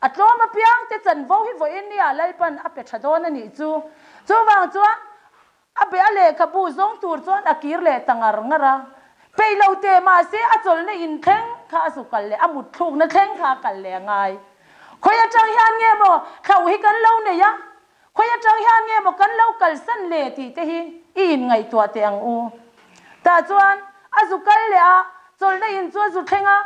A tlawm apiang te chanvo hi vawiin nia Lalpan a pe tha dawn a nih chu. Chuvang chuan a be a lehkhabu zawng tur chuan a kir leh ta ngar ngar a. Peih lo teh mahse a chawlhna in thleng kha a zu kal leh a mut thlukna thleng kha a kal leh a ngai. Khawi atang hian nge maw thlauh hi kan lo nei a? Khawi atang hian nge maw kan lo kalsan le tih te hi i inngaihtuah teh ang u. Tah chuan a zu kal leh a, chawlhna in chu a zu thleng a,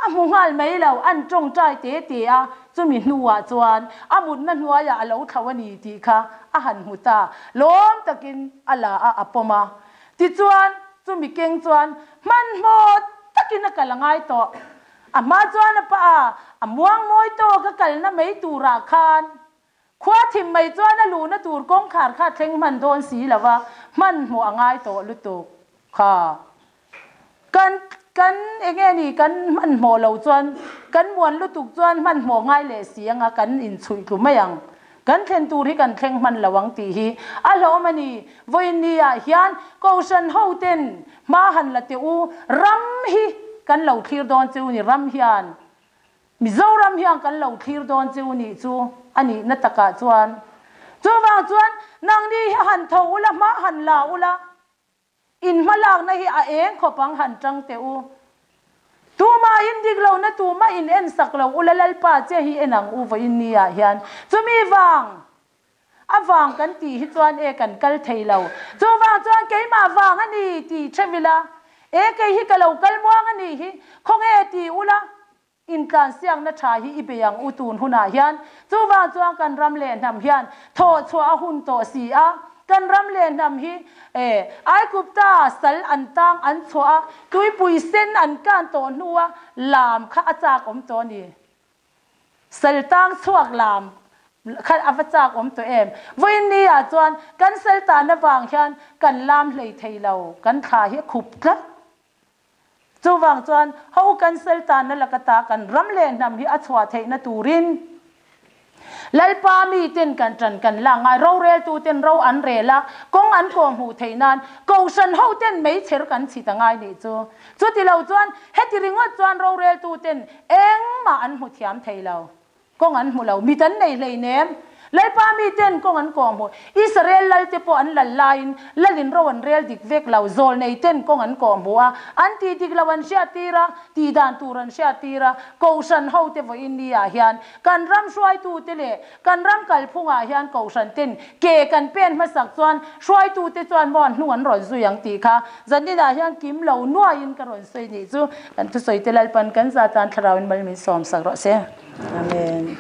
a hmu nghal mai lo, an tawngtai te te a, chumi hnuah chuan a mutna hnuaiah a lo thlo a ni tih kha a han hmu ta, lawm takin a la a, a pawm a. Tichuan chumi keng chuan hmanhmawh takin a kal a ngai tawh. A hma chuan a pah a, a muang mawi tawk a kalna mai turah khan Khua thim mai chuan a luhna tur kawngkhar kha thleng hman dawn si lo va, hmanhmawh a ngai tawh lutuk kha. Kan kan enge ni kan hmanhmawh lo chuan kan muan lutuk chuan hmanhmawh ngai leh si anga kan inchhuih tlu mai ang. Kan thlen tur hi kan thleng hman lo ang tih hi a hlawm a ni. Vawiin ni ah hian Kohhran ho ten hma han la teh u, ram hi kan lo thlir dawn che u ni ram hian Mizoram hian kan lo thlir dawn che u nih chu a nihna takah chuan. Chuvang chuan nangni hi han tho ula, hma han la ula, in hmalakna hi a eng khawp ang han tang teh u. Tumah in dik lohna tumah in en sak lo ula Lalpa che hi en ang u vawiin ni ah hian. Chumi vang a vang kan tih hi chuan e kan kal thei lo. Chuvang chuan keimah vang a ni tih hrevila, e kei hi ka lo kal muang a nih hi, khawnge ti ula. Intlansiakna tha hi i bei ang u tun hunah hian. Chuvang chuan kan ram leh hnam hian thawh chhuah a hun tawh si a. Kan ram leh hnam hi e Aigupta sal an tang an chhuah a, tuipui sen an kan tawh hnua lam kha a chak awm tawh a ni. Sal tang chhuak lam kha a va chak awm tawh em? Vawiin ni ah chuan kan sal tan avang hian kan lam hlei thei lo, kan thla hi a khup tlat. Chuvang chuan ho kan sal tanna laka ta kan ram leh hnam hi a chhuah theihna turin Lalpa miten kan ṭan kan lak ngai, roreltuten ro an rel a, kawng an kawh hmuh theih nan Kohhran hoten meichher kan chhit a ngai nih chu. Chuti lo chuan heti ringawt chuan roreltuten engmah an hmu thiam thei lo. Kawng an hmu lo, mit an nei hleinem. Lalpa miten kawng an kawh hmu. Israel lalte pawh an lal laiin lalin ro an rel dik vek lo. Zawlneiten kawng an kawh hmu a, an tih dik lo an hriattir a, tih dan tur an hriattir a. Kohhran hote vawiin ni ah hian kan ram hruaitute leh kan ram kalphungah hian kohhran ten ke kan pen hmasak chuan hruaitute chuan maw an hnung an rawn zui ang tih kha zaninah hian kim lo nuaiin ka rawn sawi nih chu kan thusawite Lalpan kan za tan thlarauin mal min sawm sak rawh se. Amen.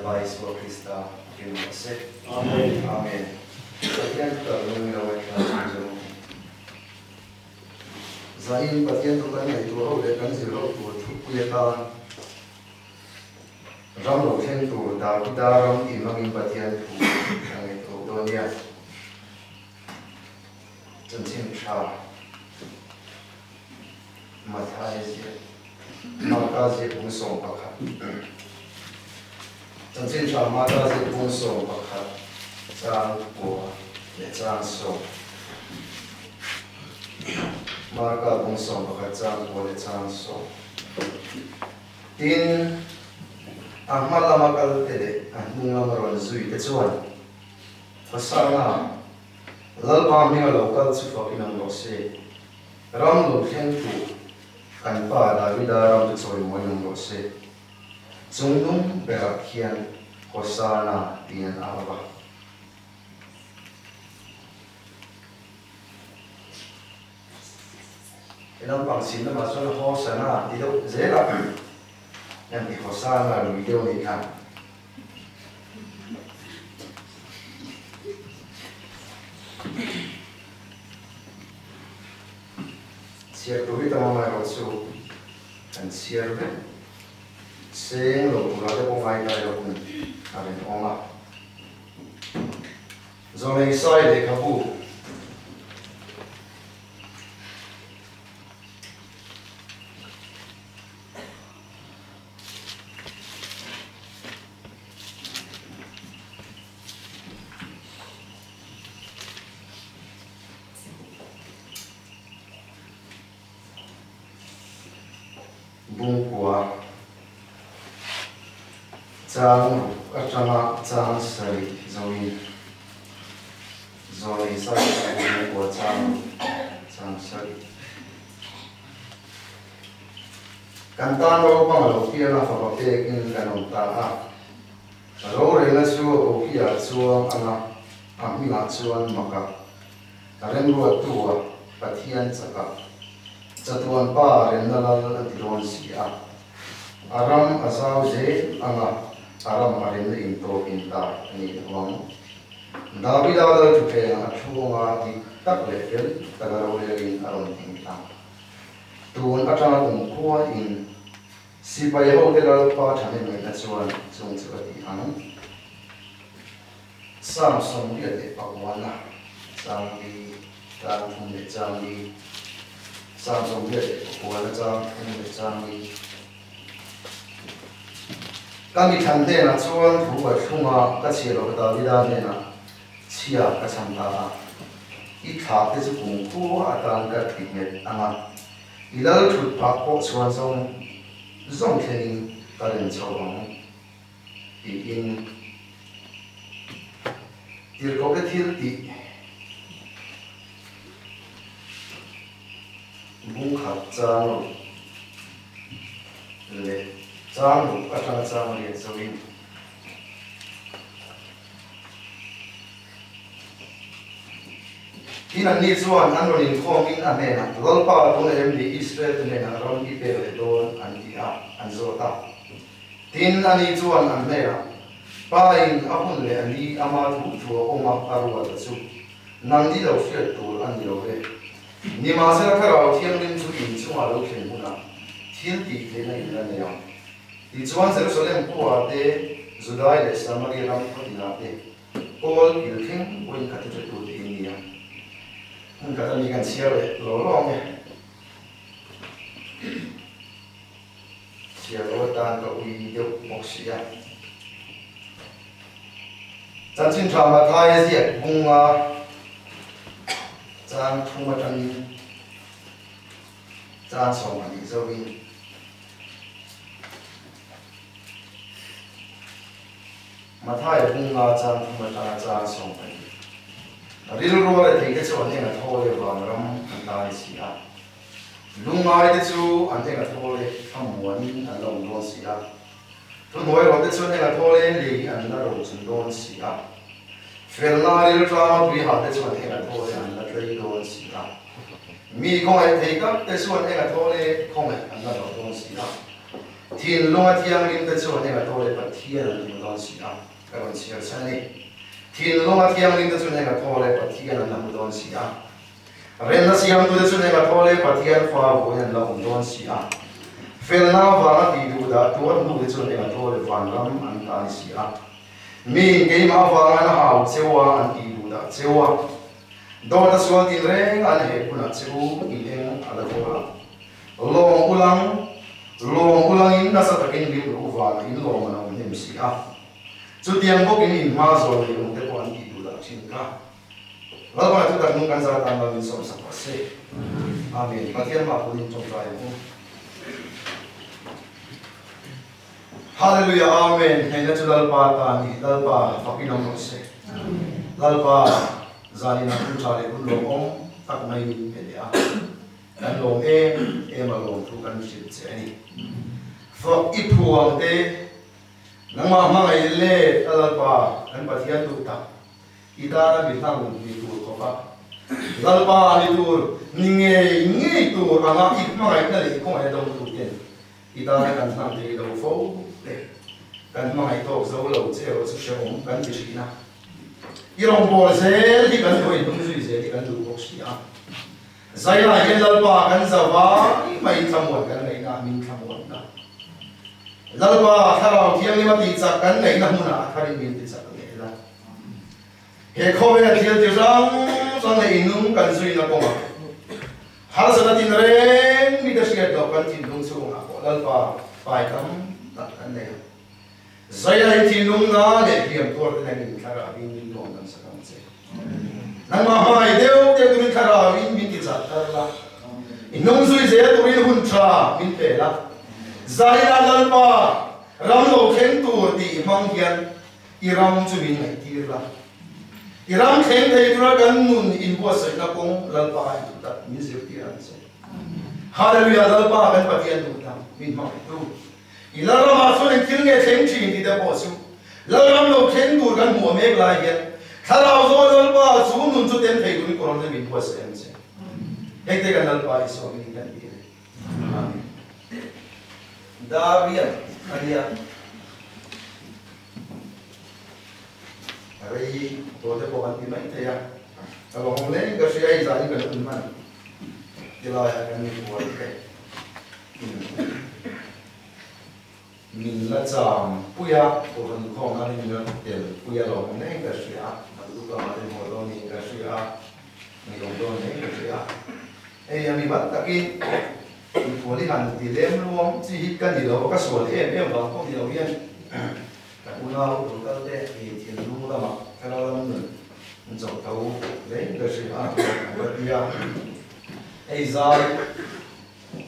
Lalpa Isua Krista ring rawh se. Amen. Amen. Pathian thutak lung ilo ngaihthla chhung zawng ang. Zain Pathian thu kan ngaihtuah ho leh kan zir ho tur thupui atan ram lo thleng tur Davida ram tih hmangin Pathian thu kan ngaihtuah ho dawn nia. Chanchin tha Mathai ziah Marka ziah bung 11. Chanchin tha Marka ziah bung 11 chang 9 leh chang 10. Marka bung 11 chang 9 leh chang 10. Tin, a hma lama kalte leh a hnung lama rawn zui te chuan Hosana, Lalpa hminga lo kal chu fakin awm rawh se. Ram lo thleng tu kan pa Davida ram chu chawimawi awm rawh se. Chung hnung berah khian Hosana tiin an au va. He lampang chhim lamah chuan Hosana ti deuh zel a, an ti Hosana lui deuh a nih kha. Chhiar tur hi tam amaherawh chu kan chhiar vek seng lo tura te pawh ngaidai lo hun a rinawm a. Zawlei sai lehkhabu. Bungkua chang ruk atanga chang sarih zoin zawnei zai bungkua chang ruk chang sarih. Kan tan naupang a lo piang a, fapa pekin kan awm ta a. Rorelna chu a koki-ah chuang ang a, a hmingah chuan maka remruattu-a Pathian chaka chatuan pa remna lal a ti dawn si a. A ram a zau zel ang a, a ram a remna intawp intai a ni lo ang. Davida lal thutthlengah a thu ang a, dik tak leh fel taka rorelin a rawn thing tlang. Tun atanga kumkhua in sipai hote Lalpa thahnem ngaihna chuan chung chu a ti ang. Psalm 89 chang li, chang thum leh chang li, Psalm 89 chang thum leh chang li. Ka mi thlan hnenah chuan thu ka thlung a, ka chhiah loh Davida hnenah chhia ka chhan ta a, i thlah te chu kumkhua atan ka ti nghet ang a, i lal thut phah pawh chuan zawng zawng thlengin ka rem chho ang tiin tirhkoh te thil tih bung khat chang ruk leh chang ruk atanga chang riat zoin. Tin anni chuan an rawn inkhawmin a hnenah, Lalpa, tuna em ni Israel te hnenah ram i pek leh dawn? an ti a, an zawt a. Tin ani chuan an hnenah, Pa in a hun leh a ni ama thu thu a awm a, a ruat a chu. Nang ni lo hriat tur a ni lo ve. Nimahsela Thlarau Thianghlim chu in chungah lo thlen hunah thil tih theihna in la nei ang. Tichuan Jerusalem khua te, Judai leh Samaria ram khaw tinah te kawl kil thleng pawhin ka thuhretu te in ni a. Hmun khat a mi kan chhiar leh law law ang e. Chhiar lo atan ka ui deuh bawk si a. Chanchin tha Mathai a ziak bunga chang thum atangin Caan 12 zoh in Matthai bunga caan thum atanga caan 12. Rilru a rethei te chu an eng a thaw le vanram an ta ni si a. Lungngai te chu an eng a thaw le thlamuanin an la awm dawn si a. Thuhnuai rawh te chu an eng a thaw le lei an la rochun dawn si a. Felna riltlama tui hal te chu an eng a thaw le an la tlei dawn si a. Mi khawngaih thei tak te chuan eng a thaw le khawngaih an la hlauh dawn si a. Thinlunga thianghlim te chuan eng a thaw le Pathian an hmu dawn si a, ka rawn chhiar chhan a ni. Thinlunga thianghlim te chuan eng a thaw le Pathian an la hmu dawn si a. Remna siamtute chuan eng a thaw le Pathian fa vawiin an la awm dawn si a. Felna avanga tih duh dah tuar hnu te chuan eng a thaw le vanram an ta ni si a. Miin keimah avanga an hau cheu a, an tih duh dah cheu a. Dawt a sual tinreng an heh hunah che u in eng a la thawl ang. Lawm ulang, lawm ulangin nasa takin lim ru vana in lawm an awm hnem si a. Chutiang bawkin in hma zawl leh awm te pawh an tih duh dah thin kha. Lalpa chu tak nung kan zar tan lam in sawm sak rawh se. Amen. Pathian mah pawhin tawngtai ang u. Hallelujah Amen. Hneihna chu Lalpa ta a ni. Lalpa fakin awm rawh se. Lalpa zanin ah hun tha leh hun lawmawm tak mai min pe leh a. Kan lawm em em a lawm thu kan hrilh che a ni. Fak i phuang te, nangmah hmangaih let a Lalpa kan Pathian duh tak, i tana mi hlang ni tur khawp a, Lalpa ni tur, ni ngei ngei tur anga i hmangaihna leh i khawngaihna dawng tu ten i tana kan hlang thei lo fo te, kan hmangaih tawk zo lo che erawh chu hrehawm kan ti thin a. I rawngbâwl zel hi kan duh a, i hnung zui zel hi kan duh bawk si a. Zaiah hian Lalpa kan zau vai mai thlamuan kan ngaihna ah min thlamuan ta. Lalpa Thlarau Thianghlim a tihchak kan ngaihna hmunah a tharin min tichak leh la. He khawvela thil ti hrang hrang leh inung kan zuina kawngah harsatna tinreng mite hriat loh kan thinlung chhungah pawh Lalpa pai tam tak kan nei a. Zaiah hi thinlung na leh hliam tuar te nangin thlarauin min tuam dam sak ang che. Nangmah hmangaih deuh deuh turin thlarauin min ti chak thar la. I hnung zui zel turin hun tha min pe la. Zaiah Lalpa ram lo thleng tur tih i hmang hian i ram chu min ngaihtir la. I ram thleng thei tura kan nun inbuatsaihna kawng Lalpa i duh tak min zirtir ang che. Hallelujah Lalpa kan Pathian duh tak min hmangaihtu. I Lalramah chuan eng thil nge thleng thin tih te pawh chu Lalram lo thleng tur kan hmuh mek lai hian Thlarau zawl Lalpa chu nun chu tem thei turin kawr te min buatsaih ang che. Heng te kan Lalpa Isua hmingin kan ti a ni. Amen. Darian a nia. Rei tawh te pawh kan ti mai thei a. Ka lawm leng ka hria i zah hi kan un hman. Tilaiah kan mipual te min la cham pui a, Kohhran inkhawmna hi min la tel pui a lawm hle in ka hria a, naktuk lamah te hmuh dawn niin ka hria a, ngeiawm dawn hle in ka hria a. Hei a mi bat takin mipual hi han ti lem luam chi hi ka ni lo a, ka sual em em vang pawh ni lo hian kan unau local te hi thinlung lamah thlarau lam nun an chawh tho hle in ka hria a, ka ti a. Hei zai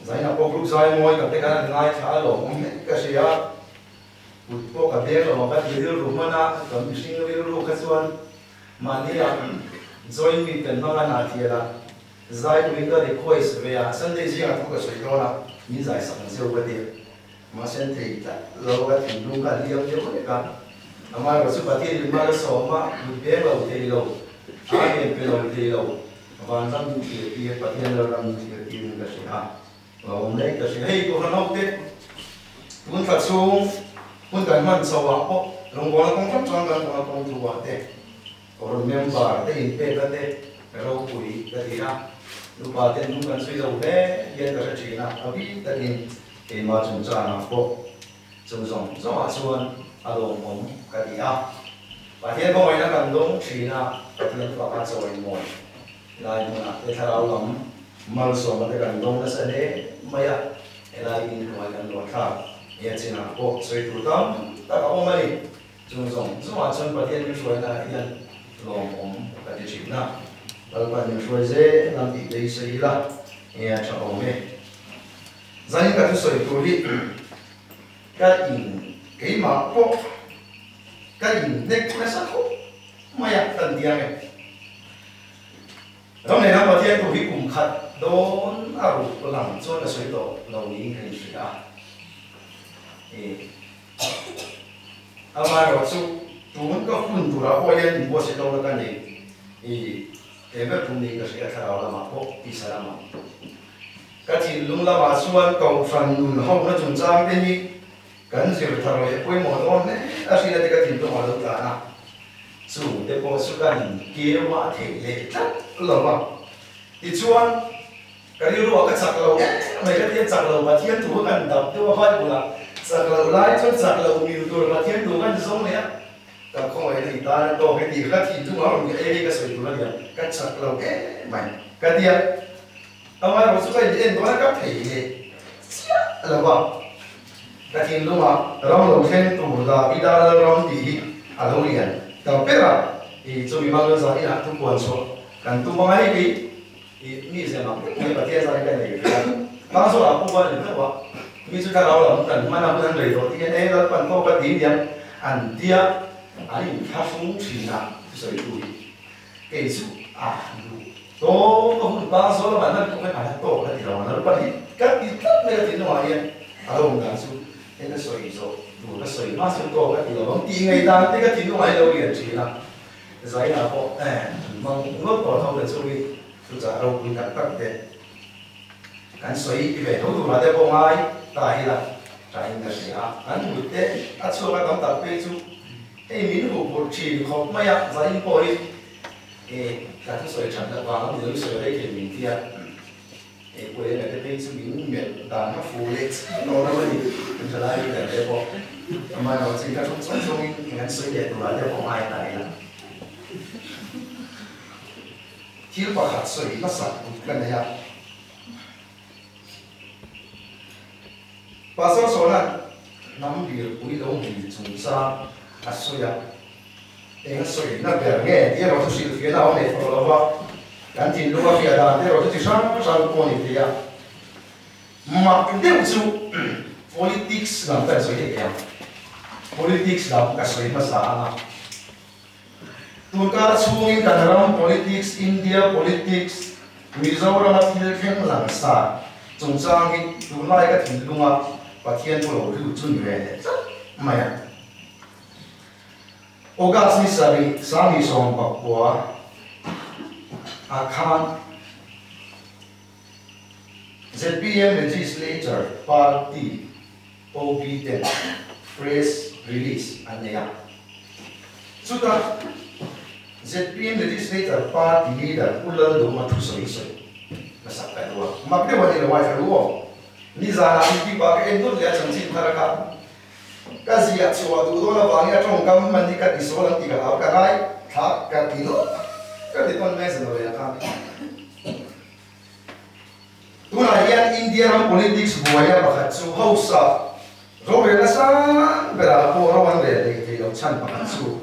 Zaina pawh group zai mawi tak te khan an ngaithla a lawm awm hle ka hria. Kut pawh ka beng lo ang ka ti rilru hman a, ka mihring rilru kha chuan mahni ah join meet kan hmang a hna thial a, zai turin ka request ve a, Sunday zingah thu ka sawi dawn a, min zai sak ang cheu ka ti a, mahse an thei tlat lo ka thinlung kha a hliam deuh vek a, amaherawhchu Pathian in mal a sawm a, kut beng lo thei lo, Amen pe lo thei lo. Vanram min thlir tir, Pathian Lalram min thlir tir in ka hria a, hlauhawm hle in ka hria. Hei Kohhran ho te tun thla chhung hun kan hman chho ah pawh rawngbawlna kawng hrang hrang kan kawng a kawng thu ah te Kohhran member te inpek a te ropui ka ti a, nupa ten hnung kan zui lo hle hian ka hre thin a, a bik takin keimah chungchang ah pawh Chung zawng zawngah chuan a lawmawm ka ti a. Pathian khawngaihna kan dawng thin a, Pathian faka chawimawi lai hmunah te thlarau lam malsawmna te kan dawng nasa hle mai a, helai inhnuai kan luah thlak nge chinah pawh sawi tur tam tak a awm a ni. Chung zawng zawngah chuan Pathian min hruaina hian lawmawm ka ti thin a, Lalpan min hruai zel ang tih beisei ila nge a tha awm e. Zanin ka thusawi tur hi ka in keimah pawh ka in hnek nasa khawp mai a kan ti ang e. Ram leh ram Pathian tur hi kum khat dawn a ruk lang chuan ka sawi tawh lo niin ka inhria a. Amaherawhchu tun ka hun turah pawh hian inbuatsaih lo na ka nei i tlem ber thum niin ka hria thlarau lamah pawh tisa lamah. Ka thinlung lamah chuan Kohhran nun hona chungchang te hi. Kan zir thar leh pawimawh dawn hle a hria te ka thinlung a lo tlan a, chung te pawh chu kan inkeu a theih leh tlat lo va. Tichuan, ka rilruah ka chak lo em mai ka tia chak lo Pathian thu kha kan dap deuh a Bible ah chak loh lai chuan chak loh mil tur Pathian thu kan zawng leh a, ka khawngaihna i tan a tawk e tih kha thinlung a rawn nge ei ka sawi tur a nia, ka chak lo em mai ka tia. Amaherawh chu ka in en dawn a ka thei leh chiah lo va, ka thinlungah ram lo thleng tur Davida Lalram tih hi a lo lian ta ber a, i chumi hmang chuan zan inah thupuan chhuah kan tum anga hei kei i mi zia mak deuh mai Pathian zan hi ka nei ve a, hmang zawh ah pawh a ni hlauh a, mi chu thlarau lam kan hman a hun an rei tawh ti hian e Lalpan tawk a ti niang an tia an inthlahrung thin a thusawitu hi kei chu a duh Tawng ka hun pa zawl lamah nan pawh hian a la tawk a ti lo ang, Lalpa hi ka ti tlat mai a tih hnuah hian a lo awm dan chu hei ka sawi zawh tur ka sawi hma chu tawk a ti lo ang tih ngei dan te ka tih hnuah hian lo lian thin a, Zaina pawh an hmang ngawt tawh tho ta chu i thuchah ropui tak tak te kan sawi ti ve tho turah te pawh ngai ta ila ṭahin ka hria a, kan mut te a chhuak a tam tak phei chu hei min huh phurh thin khawp mai a, Zain pawh hi E, ka thusawi that loh vang a ni lo, i sawi rei thei min tia. E, Puia leh te phei chu min melh dan kha fu leh chiah tawh lo a ni. Kan tha lai leader te pawh amaherawh chu ka thawk chawng chawngin eng an sawi leh turah te pawh ngai ta ila. Thil pakhat sawi hmasak kut ka nei a. Pastor Sawna'n hnam birpui lo hmui chungchang a sawi a. Eng a sawina ber nge tih erawh chu hrilhfiahna a awm leh tawh lo va, kan thinlung a fiah dan te erawh chu chi hrang hrang pawh a ni thei a. Mak deuh chu politics lam ka sawi thei ang, politics lam ka sawi hmasa ang a. Tunkar chhungin kan ram politics, India politics, Mizorama thil thleng langsar chungchang hi tunlai ka thinlunga Pathian thu lo lut chu ni ve leh tlat mai a. August ni sarih sanghi 19 ah khan zpm Legislature Party OB ten press release an nei a. Chutah zpm Legislature Party Leader Pu Lalduma thusawi sawi hmasak ka duh a. Mak deuh a ni lo ngaithla lu aw. Nizanah YouTube ah ka en dawt leh a chanchin thar kha. Ka ziah chhuah duh dawn avangin a tawngkam hman hi ka ti sawl ang tih ka hlau ka ngai thla ka ti nawlh ka ti tawn mai a zan awleh a khan. Tunah hian India ram politics buaina pakhat chu hausa rorelna sang berah pawh ro an rel leh thei loh chhan pakhat chu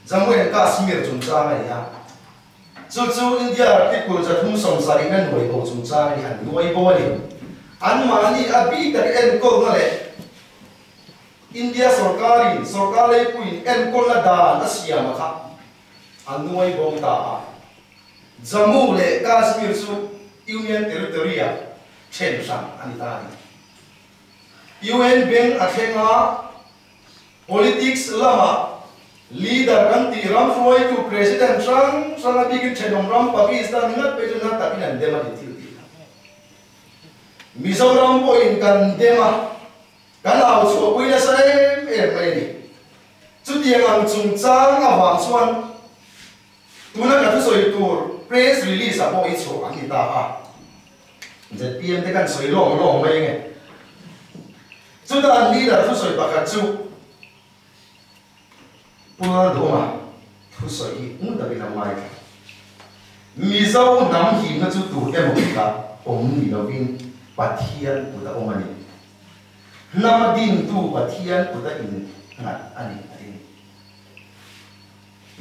Jammu and Kashmir chungchang a ni a. Chu chu India article 370 na nuai bo chungchang a ni, an nuai bo a ni. Anmahni a bik tak enkawlna leh India sorkarin sorkar leipuiin enkawlna dan a siam a kha a nuai bo ta a. Jammu leh Kashmir chu Union Territory-ah then hran a ni ta a ni. UN beng a thleng a. Politics lamah leader kan tih ram hruaitu President hrang hrang a bikin thenawm ram Pakistan ngat phei chu na takin an dem a ni thil tih kha. Mizoram pawhin kan dem a, kan au chhuahpui nasa em em mai a ni. Chutiang ang chungchang avang chuan tuna ka thusawi tur press release ah pawh hi chhuah an ni ta a. Zpm te kan sawi lawng lawng mai ange. Chutah an leader thusawi pakhat chu Pu Lalduhawma thusawi hi hmun takin a ngaithla. Mizo hnam himna chu tur emaw kutah awm ni lovin Pathian kut a awm a ni. Hnam a dintu Pathian kut a innghat a ni a ti.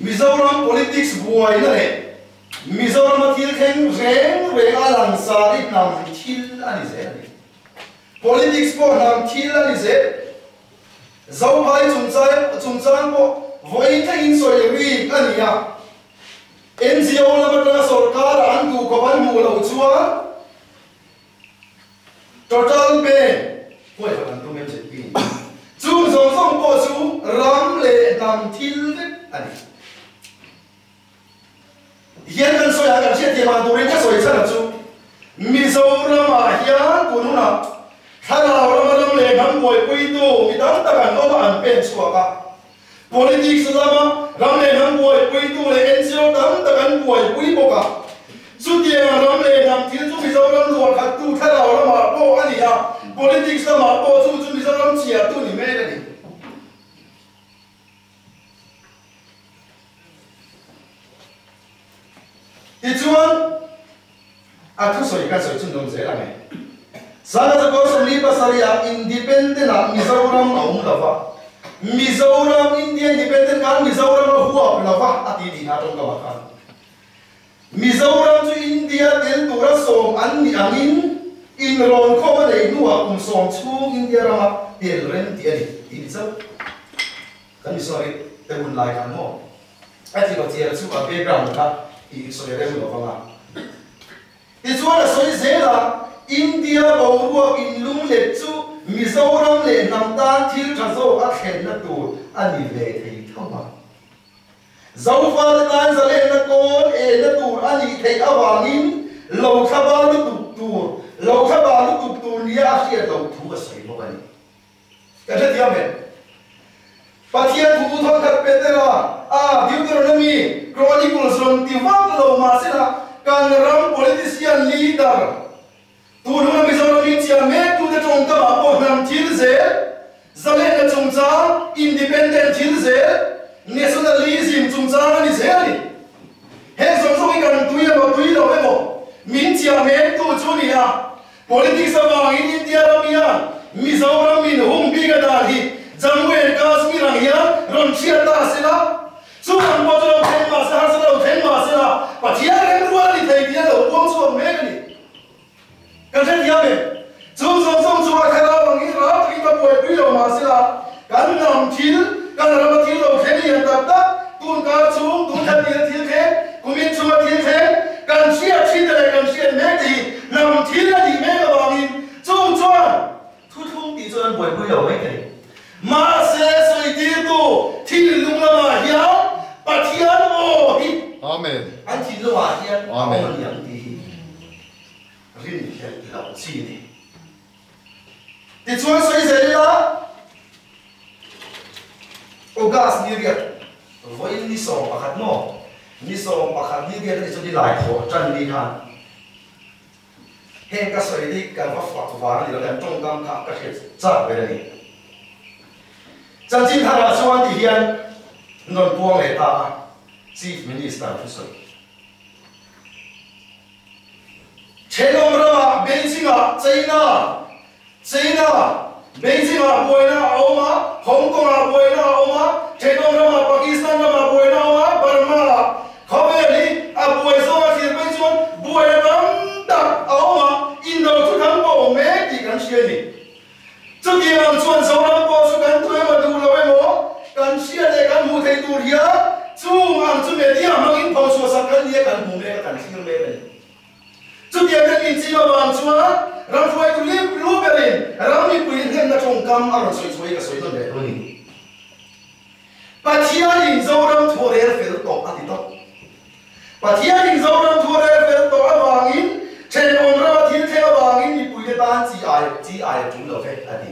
Mizoram politics buaina leh Mizorama thil thleng reng reng a langsar i hnam thil a ni zel a ni. Politics pawh hnam thil a ni zel. Zophai chungchang pawh vawi thlengin sawi rik a ni a. NGO lam atanga sorkara an duhkhawp an hmuh loh chuan Total ban huaihawt an tum MZP in. Chung zawng zawng pawh chu ram leh hnam thil vek a ni. Hian kan sawi a, kan hriatthiam ang turin ka sawi chhan a chu Mizoramah hian tun hunah thlarau rama ram leh hnam buaipuitu mi tam tak an awm a, an pen chhuak a. Politics lama ram leh hnam buaipuitu leh NGO tam tak an buaipui bawk a. Chutianga ram leh hnam thil chu Mizoram luahkhattu thlarau lamah pawh a ni a, politics lamah pawh chu chu Mizoram chhiartu ni mek a ni. Tichuan, a thusawi kan sawi chhunzawm zel ang e. Sangha Zakua 47 ah Independent ah Mizoram a awm lova, Mizoram India Independent khan Mizoram a huap lova a ti tih kha tawngkam ah khan Mizoram chu India tel tura sawm an nih angin inrawn khawm a neih hnuah kum sawm chhung India rama tel rem tih a ni tih ni chauh. Kan missionary te hun lai khan maw a ti lo chiar chu a background kha i sawi rem lo vang a. Tichuan a sawi zel a, India boruak inlung let chu Mizoram leh hnam tan thil tha zawk a thlenna tur a ni ve thei tho a. Zofate tan zalenna kawl enna tur a nih theih avangin lo thlaba lutuk tur lo thlaba lutuk tur nia a hriat loh thu a sawi bawk a ni. Ka hrethiam em? Pathian thu thawnkhat Petera a Deuteronomy, Chronicles rawn ti vak lo mahsela kan ram politician leader tun huna Mizoram in chiah mek tute tawngkam ah pawh hnam thil zel, zalenna chungchang, independent thil zel, nationalism chungchang a ni zel a ni. Heng zawng zawng hi kan tui emaw tui lo emaw min chiah mek tu chu ni a. Politics avangin India ram hian Mizoram in hung bik a dan hi Jammu and Kashmir ang hian rawn chhiat ta a sela, chu ang pawh chu lo thleng mah se, harsa lo thleng mah sela, Pathian remrual a ni thei tih a lo puang chhuak mek a ni. Kan hrethiam em? Chung zawng zawng chu a thlarau angin ral takin va buaipui lo mah sela, kan hnam thil, kan rama thil lo thleng lian tak tak, tun kar chhung, tun thla tir thil thleng, kumin chhunga thil thleng, kan hriat thin te leh kan hriat mek te hi hnam thil a nih mek avangin chung chuan thuthlung tih chuan an buaipui lo mai thei. Mahse sawitirtu thinlung lamah hian Pathian aw hi an thinlungah hian a awm a ni ang tih hi rinhlelh loh chi a ni. Tichuan sawi zel ila, August ni riat, vawiin ni 11 maw? Ni 11 ni riat a nih chuan ni lai thawh tan ni khan heng ka sawi hi kan va fak vang a ni lo, kan tawngkam kha ka hriat chak ber a ni. Chanchin tharah chuan ti hian nawn puang leh ta a, Chief Minister thusawi. Thenawm ramah Beijing-ah China, China, Beijing-ah buaina a awm a, Hong Kong-ah buaina a awm a, thenawm ramah Pakistan ramah buaina a awm a, Burma-ah khawvel hi a buai zawng a thlir phei chuan buaina tam tak a awm a, indo chu dang pawh a awm mek tih kan hria a ni. Chutiang ang chuan Zoram pawh chu kan tu emaw duh lo emaw kan hria leh kan hmuh theih tur hian chung ang chu media hmangin pho chhuah sak kan nia kan hmu mek a kan thlir mek a ni. Chutiang kan inchim avang chuan ram hruaitu lip lu berin ram mipui hnemna tawngkam a rawn sawi chhuah hi ka sawi nawn leh dawn a ni. Pathianin Zoram thu a rel fel tawh a ti tawh. Pathianin Zoram thu a rel fel tawh avangin thenawm rama thil thleng avangin mipuite tan chi ai chi ai a tul lo ve a ti.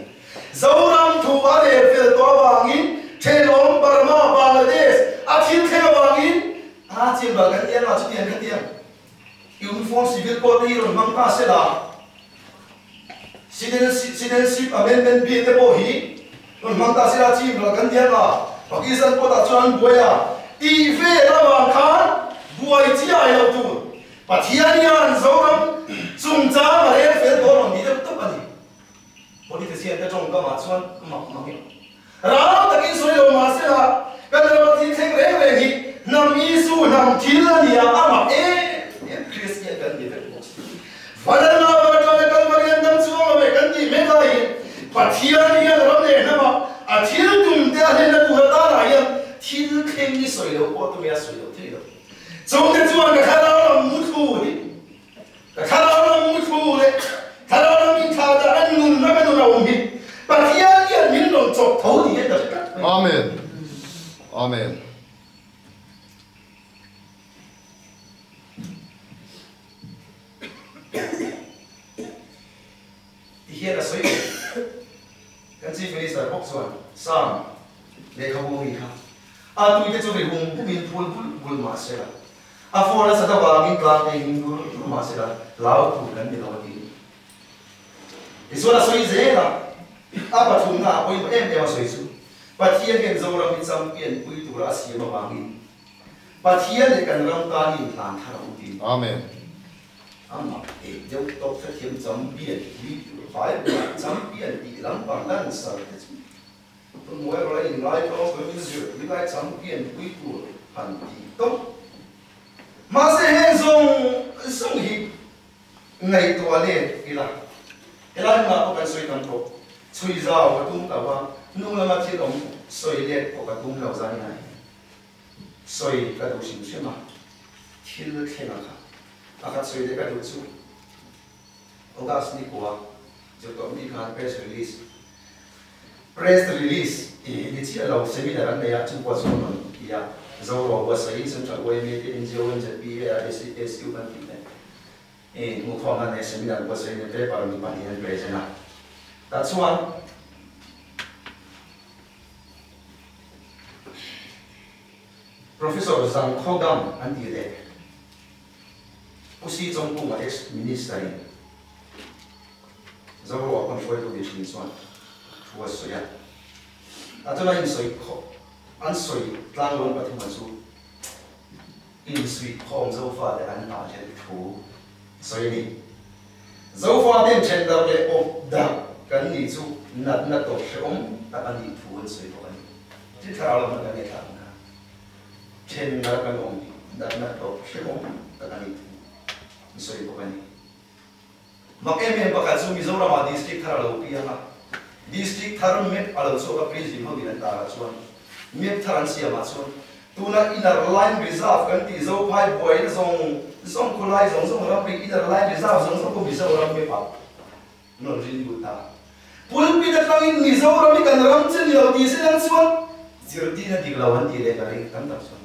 Zoram thu a rel fel tawh avangin thenawm Burma, Bangladesh a thil thleng avangin a chian bal kan tiang a chutiang kha tiang Uniform Civil Code te hi rawn hmang ta se la. Citizenship Amendment Bill te pawh hi rawn hmang ta se la chin ral kan diak a, Pakistan pawh tah chuan an buai a, tih vel avang khan buai chiai loh tur Pathian hian Zoram chungchang a rel fel dawn rawn ti deuh tawp a ni. Politician te tawngkamah chuan mak mak in ral takin sawi lo mah se la kan rama thil thleng reng reng hi hnam Isu hnam thil a nia a mak em em Kristian kan ni vek bawk si. Vanana Vartana Kalvari an dam chuang lo e kan tih mek laiin Pathian hian ram leh hnamah a thil tum te a hlenna tur atanah hian thil thleng hi sawi lo pawh tumia sawi lo thei lo. Chungte chuan ka thlarau lam muthlu hi Ka thlarau lam muthlu leh thlarau lam inthla dah an nunna ka nun a awm hi Pathian hian min rawn chawp tho ni hian ka hre tlat mai. Amen. Amen. Ti hian a sawi ve. Lehkhabu mi kha a tuite chu ri hum humin phul bul bul mah se la, a phone a sat avangin tlang te in dur dur mah se la, hlau tur kan ni lo a ti. Tichuan a sawi zel a, a pathumna ah pawimawh em em a sawi chu, Pathian hian Zoram hi champion pui tura a siam avangin Pathian leh kan ram tan hi inhlan thar a u ti. Amen. Amah eh deuh tawp hrethiam champion pui tur Bible-ah champion tih lampang lan sar te chu Tunhnuai rawh a inngaitawng ka min zir tui lai champion pui tur han ti tawp. Mahse heng zawng zawng hi ngaihtuah let ila, helai hmunah pawh kan sawi tam tawh, chhui zau ka tum lo a, hnung lama thil awm sawi let pawh ka tum lo zan inah hian sawi ka duh hrim hrim a, thil thleng a kha a khat sawi leh ka duh chu August ni kua zirtawp ni khan press release Press release tih ni chiah lo seminar an nei a, chu pawh chu an rawn ti a, Zoro buatsaih Central YMA te NGO NZPA SU kan tih te i hmuhkhawm an nei seminar buatsaih in paper mi pahnih an present a, tah chuan Professor Zhang Khodam an tih leh Pu Si Chawngkunga ex Minister in Zoruah pawn hruaitu ni thin chuan thu a sawi a, tah chuan a insawi khawh an sawi tlanglawn pathuma chu insuih khawm Zofate an nghahhlelh thu a sawi a ni. Zofate'n thendarh leh awp darh kan nih chu natna tawp hrehawm tak a nih thu an sawi bawk a ni. Thil thlarau lamah kan ngaihthlah ang kha thendarh kan awm hi natna tawp hrehawm tak a nih thu an sawi bawk a ni. Mak em em pakhat chu Mizoramah District thar a lo piang a, District thar map a lo chhuak a Prison ho in an tar ah chuan map thar an siam ah chuan tuna Inner Line Reserve kan tih Zophai buaina zawng zawng khawlai zawng zawng ramri Inner Line Reserve zawng zawng pawh Mizoram map ah an rawn rin lut ta. Pulpit atangin Mizoram hi kan ram che ni lo tih se nan chuan zirtirna dik lo an tih leh ka ring tam tak chuan.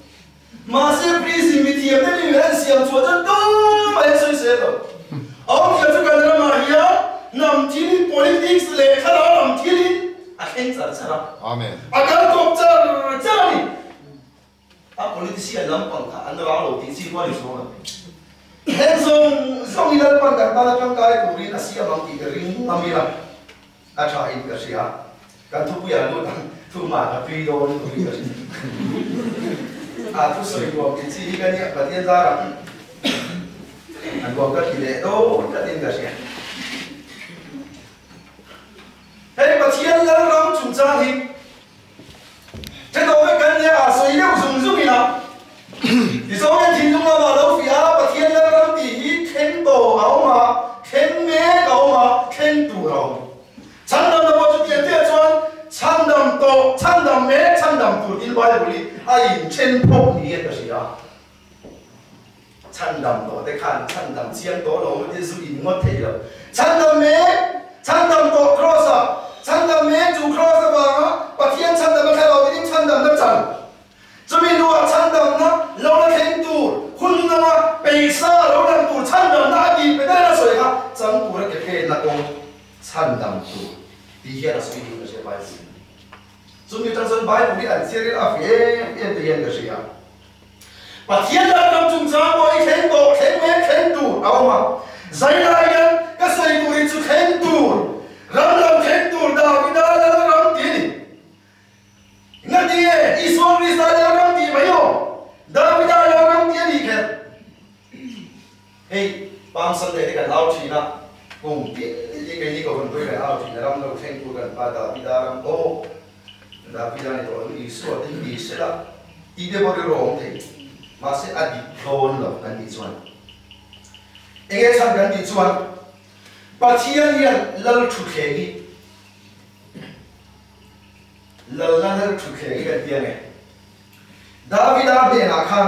Mahse prison mithiam te mi an siam chhuah chuan tumah an sawi sel lo. A awmzia chu kan ramah hian hnam thilin politics leh thlarau lam thilin a thleng char char a. Amen. A kal tawp char char a ni. A politician lampang kha an rau lo tih chi pawh a ni chuang lo. Heng zawng zawng i Lalpan kan tana tangkai turin a siam ang tih ka ring ngam ila. A tha in ka hria. Kan thupui ah lut ang thu mah ka tui dawn tur in ka hria. A thusawi nuam tih chi hi ka nia Pathian zarah a nuam ka ti leh dawn tlat in ka hria. Hei Pathian Lalram chungchang hi Thenawm vek kan nia a sawi deuh zung zung ina Tichuan thinlung lamah lo fiah a, Pathian Lalram tih hi thleng tawh a awm a, thleng mek a awm a, thleng tur a awm. Chhandamna pawh chu tiang tiang chuan chhandam tawh, chhandam mek, chhandam tur thil Bible hi a inthen phawk niin ka hria. Chhandam tawh te khan chhandam chiang tawh lo maw tin zu in ngawt thei lo. Chhandam mek, chhandam tawh Kraws ah, chhandam mek chu Kraws avanga Pathian chhandam a thla lo tin chhandamna chan. Chumi hnuah chhandamna lo la thleng tur, hun lama peisa lo lang tur chhandamna a tih pe daih a sawi kha chang tura ke phenna kawng chhandam tur tih hian a sawi ding ka hria Bible in. Chumi atang chuan Bible hi an chhiar in a fi em em te hian ka hria. Pathian lalram chungchang pawh hi thleng tawh, thleng mek, thleng tur a awm a. Zai lai hian ka sawi tur hi chu thleng tur, ram lam thleng tur Davida lalram tih a ni. Ngatinge Isua Krista lalram tih mai aw? Davida lalram tih a nih kher. Hei Palm Sunday te kan au thin a, kum tin hi keini ka rawn hawi kan au thin a, ram lo thleng tur kan pa Davida ram aw. Davida ni tawh lo, Isua te hi ni sela tih te pawh rilru a awm thei. Mahse a dik dawn lo kan tih chuan enge chhan kan tih chuan Pathian hian lal thutthleng hi lalna lal thutthleng hi kan ti ange. Davida hnenah khan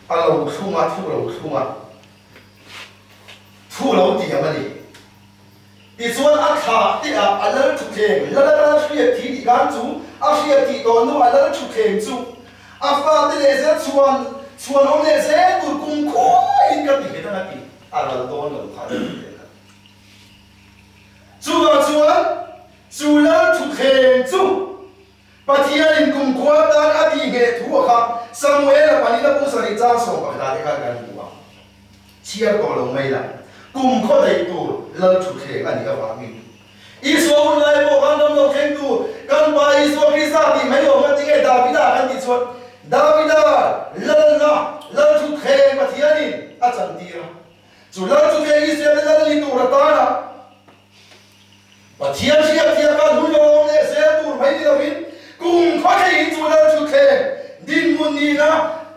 a lo thlung a, thu lo thlung a, thu lo tiam a ni. Tichuan a thlah te ah a lal thutthleng, lal a hriat thi tih khan chu a hriat thih tawh hnu a lal thutthleng chu a fate leh zel chhuan chhuan awm leh zel tur kum khuaiin ka ti nghet ang a ti, a ral dawn lo kha a lal thutthleng kha. Chuvang chuan chu lal thutthleng chu. Pathianin kumkhua tan a tih ngheh thu a kha Samuela pahnihna pu sarih chang sawm pakhatah te khan kan hmu a. Chhiar tawh lo mai la, kumkhaw daih tur lal thutthleng a nih avangin. Isua hun lai pawh khan ram lo thleng tur kan Pa Isua Krista tih mai awm a ti nge Davida kan tih chuan Davida lalna lal thutthleng Pathianin a chantir a. Chu lal thutthleng Israel te lal ni tur atana Pathian hriatthiah khan hun lo awm leh zel tur mai ni lovin kum khaw theihin chu lal thutthleng dinhmun nihna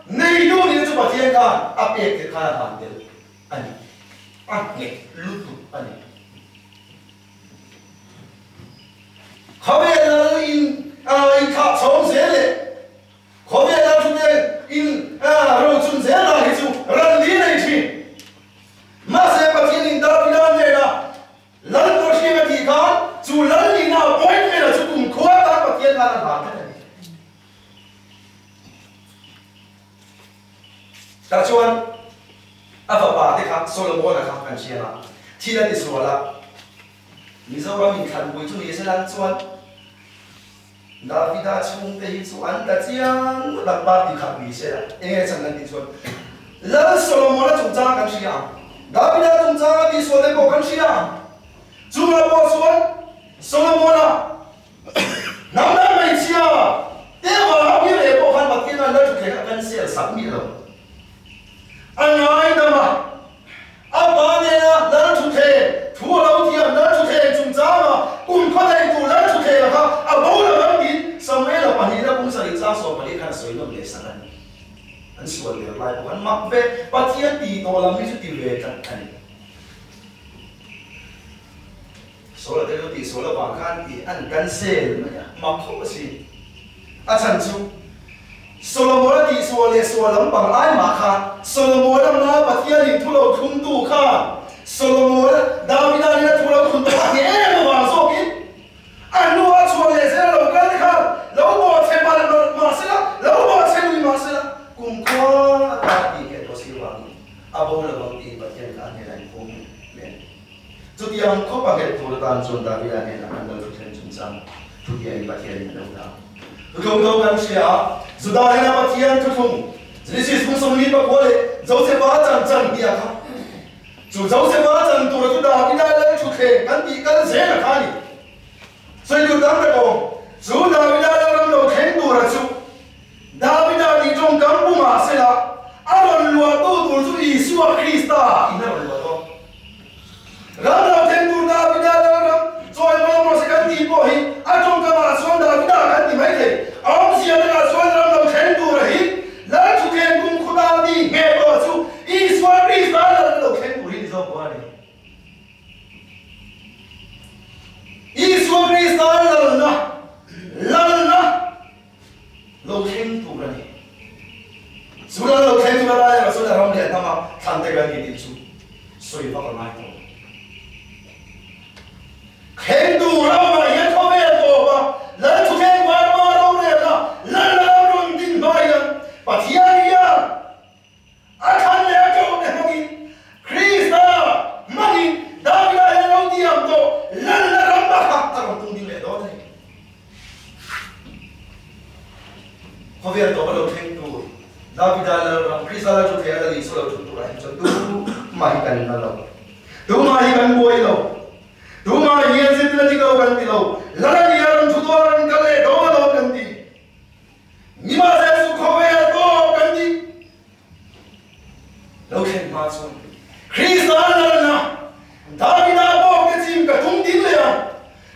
neitu nihna chu Pathian khan a pek tir khan a hlan tel a ni. A nghet lutuk a ni. Khawvel lal in inthlah chhawng zel leh khawvel lal thutthleng in rochun zel dan hi chu ran li nei thin. Mahse Pathianin Davida hnenah Lal Kawhriang a tih khan chu lal nihna appointment-a chu kum khua atan Pathian khan a hlan tlat a ni. Tah chuan a fapa te kha Solomon-a kha kan hria a, thil a tisual a, Mizoram inthlanpui chu ni se lang chuan Davida chhungte hi chu an ta chiang ngawt ang party khat ni se la, eng nge chhan kan tih chuan Lal Solomon-a chungchang kan hria ang, Davida chungchanga tihsual te pawh kan hria ang. Chungah pawh chuan Solomon-a hnam dang hmeichhia te vanga mi leh pawh khan Pathian-a Lal thutthleng a cancel sak miah lo. A ngaidam a, a pa nena Lal thutthleng thu a lo thiam Lal thutthleng chungchanga kum khaw nei tur Lal thutthleng kha a bo lo ang tiin Samuela pahnihna kum sarih chang 14 khan a sawi nawm leh sak a ni. An sual der lai pawh an mak ve, Pathian tih tawh lam hi chu ti ve tlat a ni. Sawl a tel lo tih sawl avang khan tih an cancel mai a, mak khawp a si. A chhan chu Solomon-a tihsual leh sual lampang ai mah kha Solomon-a hmaa Pathianin thu lo thlungtu kha Solomon-a Davida-in a thu lo thlun tawh a ti em avang zawkin a hnua chhuah leh zel a lo kal te khan lo bawhchhe palh mah sela, lo bawhchhe lui mah sela, kumkhua atan a tih nghet tawh si avangin a bo lo ang tiin Pathian kha a hnenah in phum leh a ni. Chutiang khawp a nghet tur atan chuan Davida hnenah an lo thuthleng chungchang thutiangin Pathianin a lo dah. Thuthlung do kan hria a, Juda hnena Pathian thuthlung, Genesis 34 leh Josefa chan chan tih a kha. Chu Josefa chan tura chu Davida lal thuthleng kan tih kal zel a kha a ni. Sawi tur tam tak awm, chu Davida lal ram lo thleng tura chu Davida tih tawngkam pu mah sela, a rawn luahtu tur chu Isua Krista in a rawn luah dawn. Ram lo thleng tur Davida lal ram chawi hmang rawh se kan tih pawh hi a tawngkamah chuan Davida kan ti mai thei. A awmzia takah chuan ram lo thleng tura hi lal thutthleng kum khuta ti ngheh tawh chu Isua Krista lal lo thleng tur hi ni zawk pawh a ni. Isua Krista lalna lalna lo thleng tur a ni. Chu lal lo thleng tur a lai erawh chuan a ram leh hnama thlan te kan ni tih chu sawi vak a ngai tawh lo. Thleng tur a awmah hian khawvel tawp a, lal thuthleng varma rorelna lal lam rawn din hma hian Pathian hian A thlan leh a ṭawhte hmangin Krista hmangin Davida hian a lo tiam tawh lalna ram a kha a rawn tung ding leh dawn a ni. Khawvel tawp a lo thleng tur Davida lal ram, Krista lal ṭhu thei a lal Isua lo ṭhut turah hi chuan tumah hi kan la lo. Tumah hi kan buai lo. Tumah hian zirtir a dik lo kan ti lo. Lal a ni a rawn ṭhu dawn a rawn kal leh dawn alawm kan ti. Nimahsela chu khawvel tawp kan ti lo thlen hma chuan Krista lalna Davida bawk te chim ka tum ding leh ang.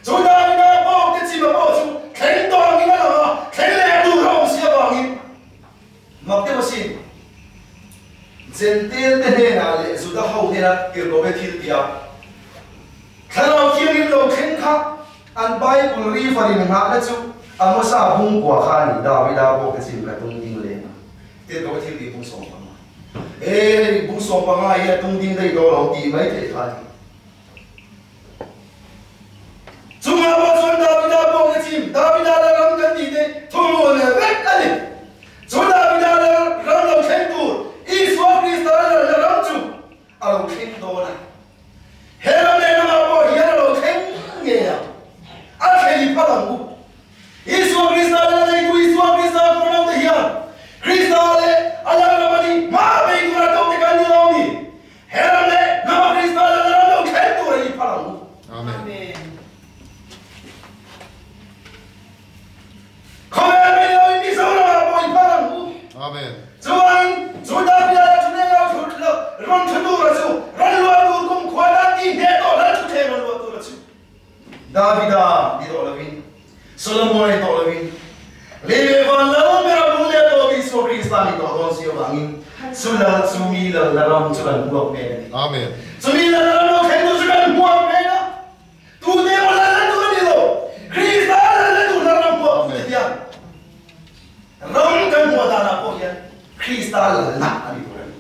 Chu Davida bawk te chima pawh chu thleng tawh angin a lang a, thleng leh tur a awm si avangin mak deuh asin. Jentail te hnenah leh Juda ho hnena tirhkoh thil tia Thlarau Thianghlim lo thleng kha an Bible river in nghahna chu Amosa bungkua kha a ni, Davida pawh ka chim ka tung ding leh ang. Tirhkoh thil tih bung 15. E, bung 15 hi a tung ding daih dawn lo tih mai theih kha a ni. Chungah pawh chuan Davida pawh ka chim, Davida la ram kan tih te thunglun leh vek a ni. Chu Davida la ram lo thleng tur Isua Krista la ram chu a lo thleng dawn a. He ram leh ramah pawh hian a lo thleng ngei ang. A thlei phal ang u. Isua Krista leh Krista ni tawh dawn si avangin chu lal chu mi lalna ram chu kan hmuak mek a ni. Amen. Chu mi lalna ram lo thleng tur chu kan hmuak mek a. Tute emaw lalna tur a ni lo. Krista lalna tur lalram hmuak tu te hian ram kan hmuah danah pawh hian Krista lalna a ni tur a ni.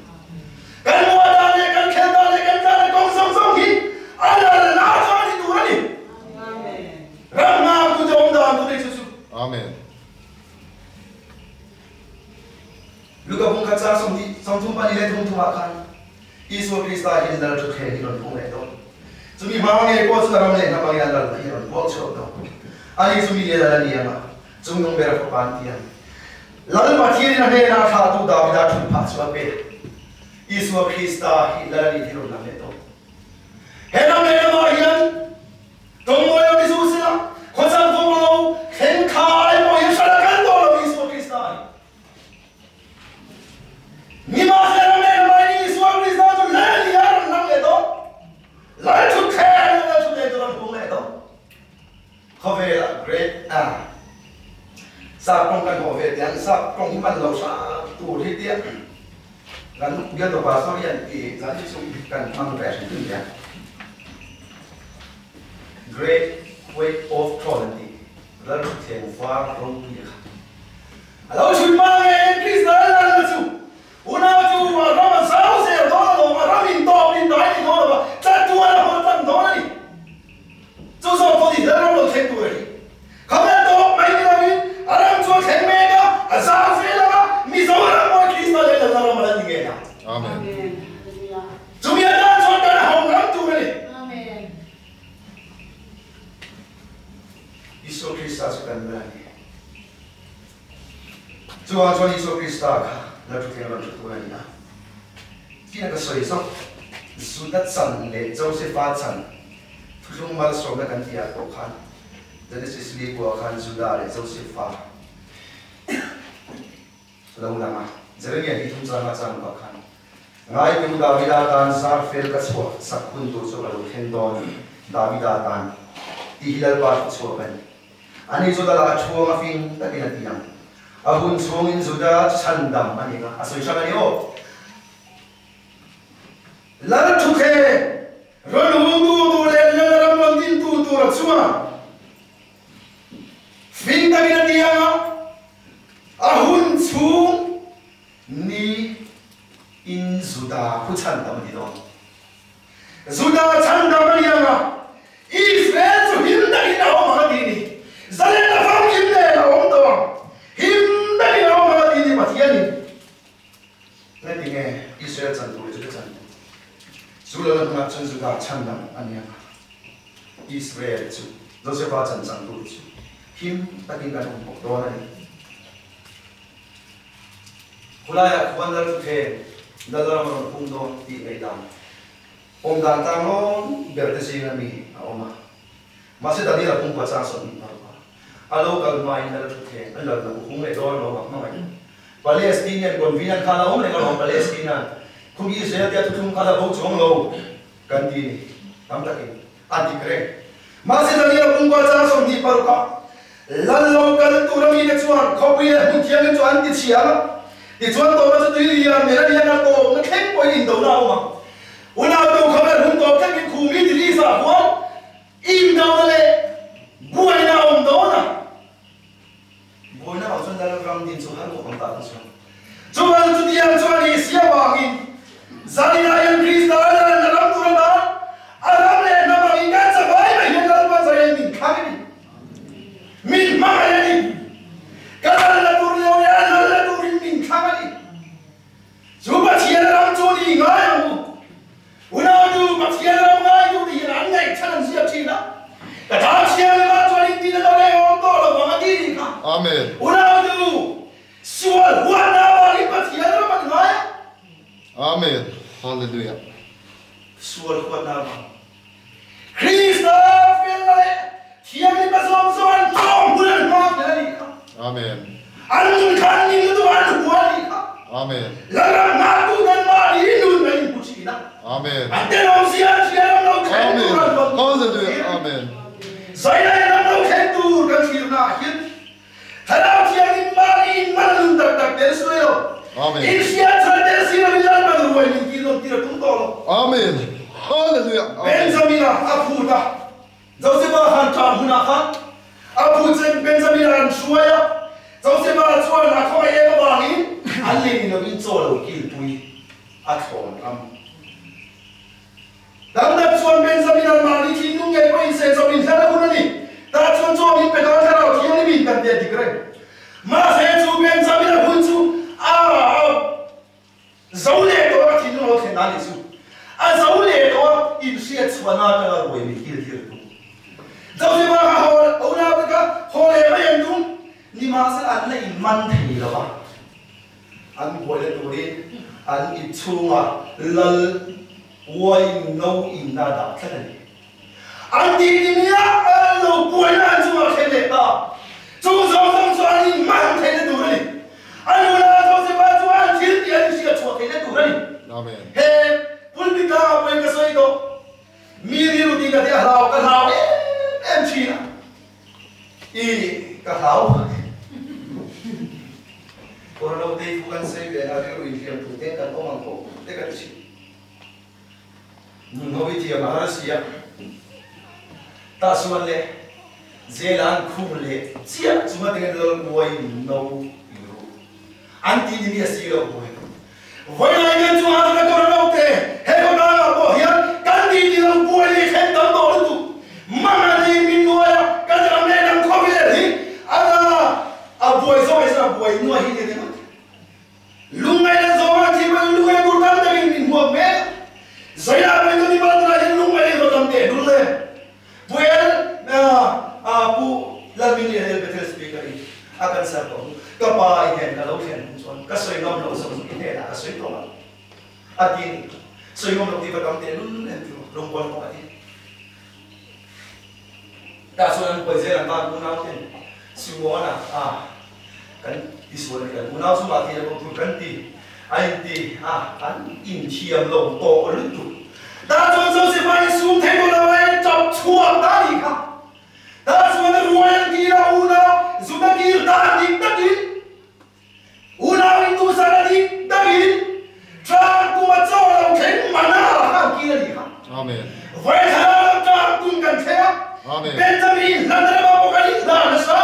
Kan hmuah dan leh kan khelh dan leh kan tlan leh kawng zawng zawng hi a lalna chu a ni tur a ni. Ram hngak tute awm dan tur hi chu chu. Amen. Luka bung khat chang sawmhnih sawmthum pahnih leh thum thumah khan Isua Krista hi lal thutthleng hi rawn phung leh dawn. Chumi hma ngei pawh chu a ram leh hnam angin a lalna hi rawn puang chhuak dawn. Ani chu mi leh lal a ni ang a, chungnung ber a fapa an ti ang. Lal Pathianin a hnenah a thlahtu Davida thut phah chu a pe. Isua Krista hi lal a nih hi rawn lang leh dawn. He ram leh hnamah hian Tawngmawi lo ni zu sila, khawchang vawng lo, thleng tha ai pawh hian hran a kal tawh lo Isua Krista a ni. Nimahsela ram leh ram aiin Isua Krista chu lal ni a rawn lang leh dawn. Lal thutthleng leh lal thutthleng chu rawn hung leh dawn. Khawvelah great a sap tawng kan hawh ve teh ang, sap tawng hi hman lo hram tur hi tia kan bialtu pastor hian ti zan hi chu kan hmang ve hrim hrim teh ang. Great White of Throne an tih Lal Thutthleng var ropui a kha. A lo chhun hma nge Krista lalna chu unau chu a ram a zau zel dawn alawm, a ram in tawp in dai ni dawn lova chatuan a hawn tan dawn a ni. Chu zawk pawh ni Lalram lo thleng tur a ni. Khawvel tawp mai ni lovin a ram chu a thleng mek a, a zau zel ang a, Mizoram pawh Krista leh Lalna ram a la ni ngei ang. Amen. Chumi atan chuan kan hawng ram tur a ni. Isua Krista chu kan la ni. Chuvang chuan Isua Krista kha la thuthleng rawn thu tur a ni a. Tina ka sawi zawk, Juda chan leh Josefa chan thuthlung malsawmna kan tihah pawh khan Genesis li kuah khan Juda leh Josefa Lo lang a, Jeremia hi thumchanga chang pah khan, Ngaitu Davida tan zar fel ka chhuah sak hun tur chu ka lo thleng dawn, Davida tan, tih hi Lalpa thu chhuak a ni. Ani chu dalah a thuang a fing takin a ti ang. A hun chhungin Juda chu chhandam a ni ang a, a sawi hrang a ni aw. Lal thuthleng rawn hungtu tur leh Lal ram rawn dintu tura chuan, Fing takin a ti ang a, a hun chhung ni in Juda khu chhandam a ni dawn. Juda chhandam a ni ang a, Israel chu him takin a awm ang a ti ni. Zalen a famkim nen a awm tawh ang. Him takin a awm ang a ti ni Pathianin. Engati nge Israel chan tur hi Juda chan tur? Chu lal a hmunah chuan Juda chhandam a ni ang a. Israel chu Josefa chan changtu chu him takin kan awm bawk dawn a ni. Khulaiah khuan lal thuthleng lal ram a rawn phung dawn tih ngaihdan awm dan tlang lawn ber te zinga mi a awm a. Mahse Daniel a pumpa chang 20 paruk a, a lo kal hmain lal thuthleng a lalna u hung leh dawn lo a hmangaih. Palestinian convenant kha la awm reng alawm Palestinian khum Israel te a thuthlung kha la bo chuang lo. Kan ti ni tam takin a dik reng. Mahse Daniel pumpa chang 26 ah lal lo kal tur a mite chuan khawpui leh hmun thianghlim chu an ti chhia a, tichuan tawpna chu tui lian nen a lian a tawpna thleng pawhin indona a awm ang. Unautu khawvel hun tawp thlengin khumi ti lisa khuan indona leh buaina a awm dawn a. Buaina ho chuan lal ram din chu har khawp ang tah chuan. Chuan chutiang chuan i sia vangin zaninah hian Krista lal na ram tur atan a ram leh hnam angin kan chavai mai hian Lalpa Zaia min thlang a ni. Min hmangaih a ni. Ka lal na tur lio leh a lal na turin min thlang a ni. Chu Pathian ram chu ni ngai ang u. Unautu Pathian ram ngaitu te hian an ngaihchan an ziak thin a. Ka tan thianghlim ah chuan intin a lo reng awm tawh lo vang a ti nih kha. Amen. Unautu sual huatna avangin Pathian ram an ngai a. Amen. Hallelujah. Sual huatna avang. Krista felna leh thianghlim a zawng zawng an tlawm hun an hmang tel a nih kha. Amen. An nun kha an ning lutuk a an hua a nih kha. Amen. Lalram nghahtu dan mahni nun an inhmu thin a. Amen. An tenawmzia an hria ram lo thleng tur an rawn Hallelujah. Amen. Zailai ram lo thleng tur kan thlirna ah hian Thlarau Thianghlim mahni in man nun tak tak tel sawi lo. Amen. In hriat chhan tel si lovin Lalpan ruai min kil nawn tir a tum tawh lo. Amen. Hallelujah. Amen. Benjamina a phut a, Josefa khan ṭam hunah khan a phut chuan Benjamina an hruai a, Josefa chuan a khawngaih em avangin an lei ni lovin chaw lo kilpui a thlawn ram. Dangdang chuan Benjamina mahni thinlung ngei pawhin sehchawp in hlan a hun a ni. Tah chuan chaw min pe dawn thlarau thianghlim in kan ti a dik reng. Mahse chu Benjamina hun chu a zo leh tawh a thinlung a lo thlen dan nih chu. A zo leh tawh a inhriat chhuahna atanga ruai min kil tir a tum. Joseph-a kha haw a unaute kha haw leh mai an tum. Nimahsela an la inman thei lo va. An buaina turin an ip chhunga lal uaiin no in a dah tlat a ni. An tih ni miah lo buaina an chungah thlen leh ta. Chung zawng zawng chu an inman theihna tur a ni. A nula Joseph-a chu an thil tih an inhriat chhuah theihna tur a ni. He pulpit tlangah pawhin ka sawi tawh. Mi rilru tih ka tih a hlau ka hlau em em thin a. I ka hlau. Kawr lo te thu kan sawi ve a, rilru inhliam thu te kan awm ang pawh te ka ti thin. Nun ho i thiam a har si a, tah chuan le zela an khum leh chiah chunga tinge lal kuai no i ru an tih ni mi a si lo buai. Vawi lai nen chu har ka kawr lo te, he khawtlangah pawh hian kan tih ni lo buai leh thlen tam tawh lutuk. Mang a ni min nuai a, kan ram leh ram khawvel hi a a buai zawk ai chuan a buai nuai hi ni ringawt. Lungngaih leh zawng a thih pawhin lungngaih tur tam takin min hmuak mek a. Zaiah pawhin ka ni mal tunah hian lungngaih leh rawt tam teh dul em. Pu El Pu Lalminlianel Bethel Speaker in a kan ser tawh hnu, ka pa i hnen ka lo thlen hnu chuan ka sawi ngam loh zawng i hnenah ka sawi tawh ang a ti a ni. Sawi ngam loh tih va tam teh lul em tiraw lungkuan pawh a ti. Tah chuan an buai zel ang tan unau ten Simuana a kan tisual a ni kan unau chu mah tih loh tur kan ti a inti a an inthiam lo tawh lutuk. Tah chuan Joseph-a insum thei tawh lo a en chap chhuak ta a nih kha. Tah chuan a ruai an kir a unau Juda kir dan dik takin unau induhsan a dik takin tlang kum a chaw lo thleng mana kha an kir a nih kha. Amen. Vaithla lam tlang tum kan thleng a. Amen. Benjamin hlan rama pawh kan inhlan nasa.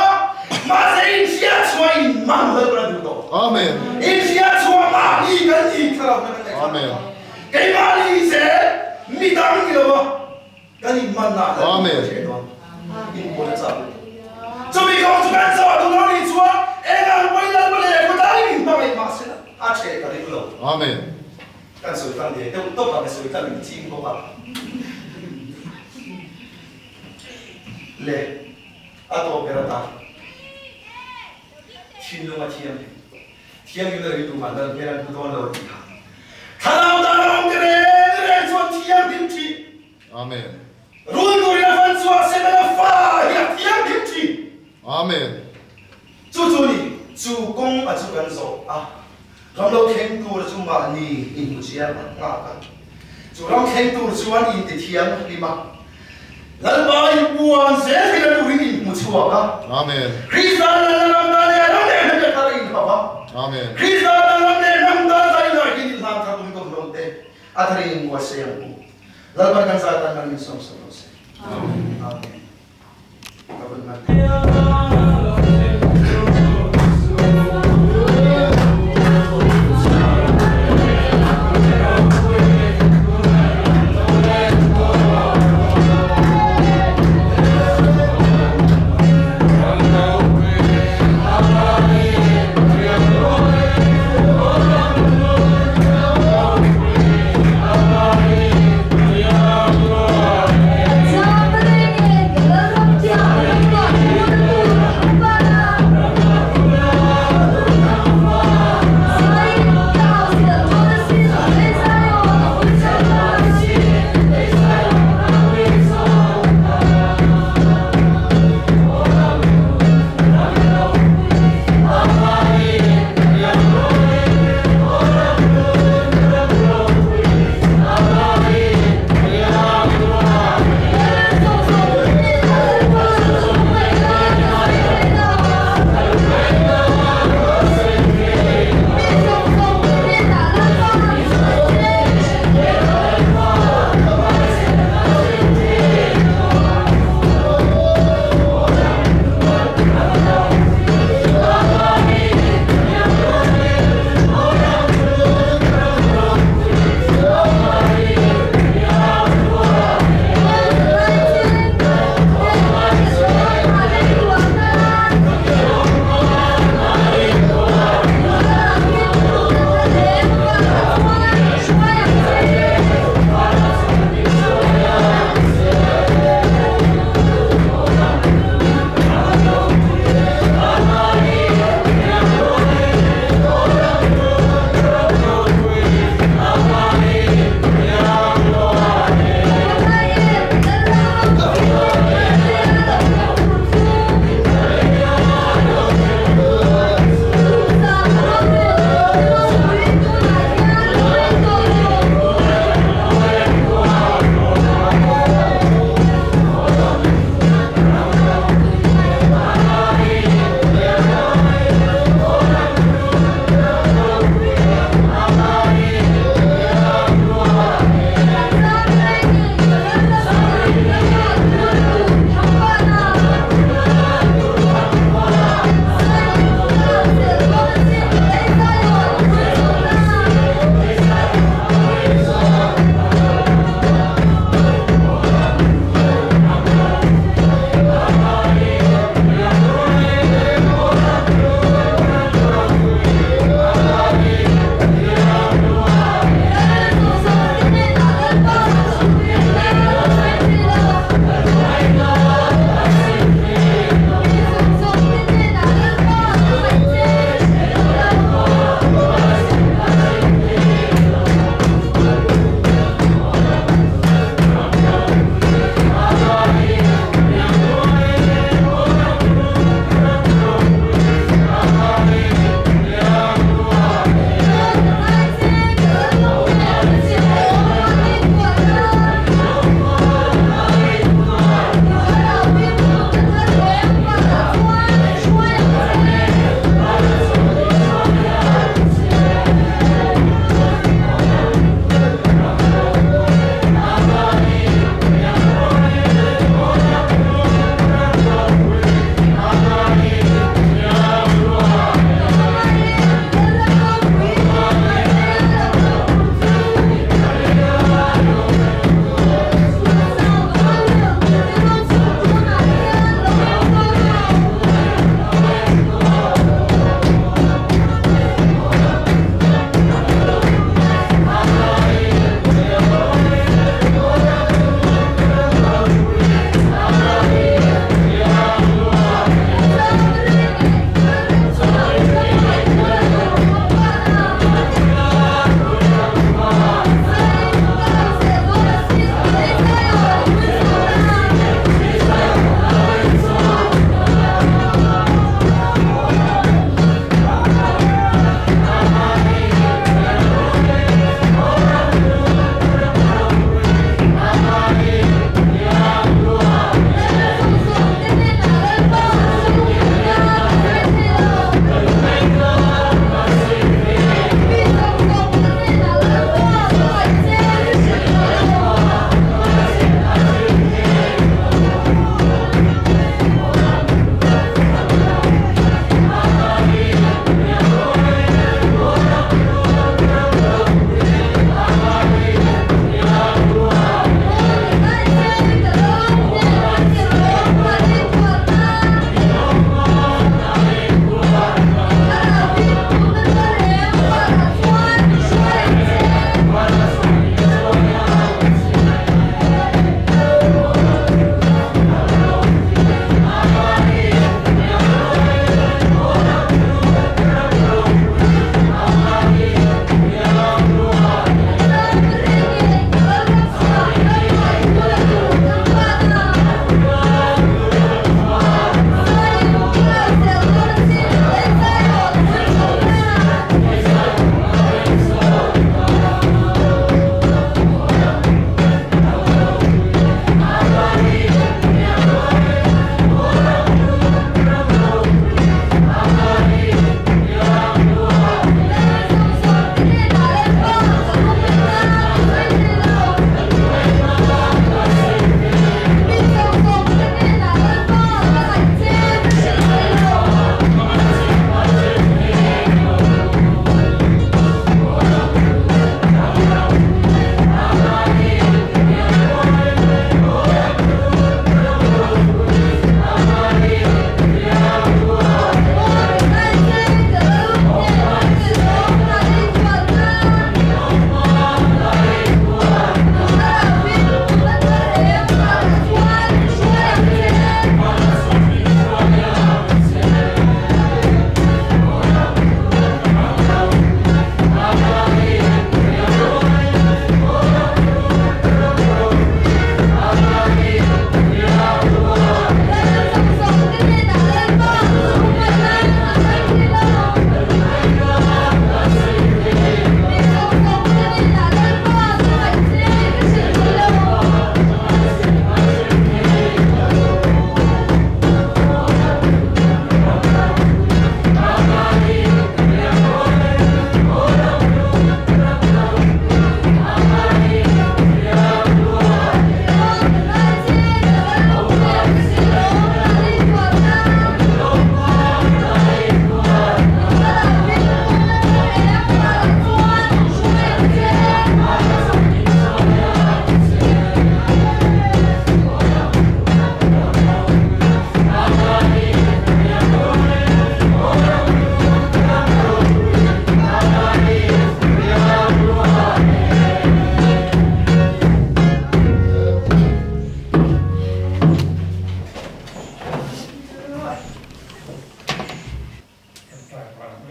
Mahse inhriat chhuah in man lal kan duh tawh. Amen. Inhriat chhuah mahni kan ni thlarau na kan ngaih thlak. Amen. Keimahni zel midang ni lova kan inman na lal Amen. kan hre dawn. Inbual a chak lutuk. Chumi kawng chu kan zawh duh lo nih chuan eng ang pawhin lal pa leh khawtlai min hmangaih mahsela a ṭheh ka ring lo. Amen. Kan sawi tlang ve deuh tawp a, ka sawi tlang in ching bawk a. Le, a tawp ber atan thinlung a thiam hi. Thianghlim na rilru man lal hmel an hmu dawn lo a tih kha. Thlarau dan a awm te reng reng chuan thianghlim thin. Amen. Rul turin a fan chhuah Setana fa hi a thianghlim thin. Amen. Chu chu ni, chu kawng a chu kan zawh a, ram lo thleng tur chu mahni inhmu chiang a nghak a. Chu ram thleng tur chuan intithiam hlim a, Lalpa inpuan zel theihna turin inhmu chhuak a. Amen. Krista Lalna ram dan leh ram leh hnam te thar a inhauh a. Amen. Krista Lalna ram leh hnam dan zaina hian inhlang thar tum ka rawng te a tharin inbuatsaih ang u. Lalpan kan zai tan man min sawm sawm rawh se. Amen. Amen. Ka vun man.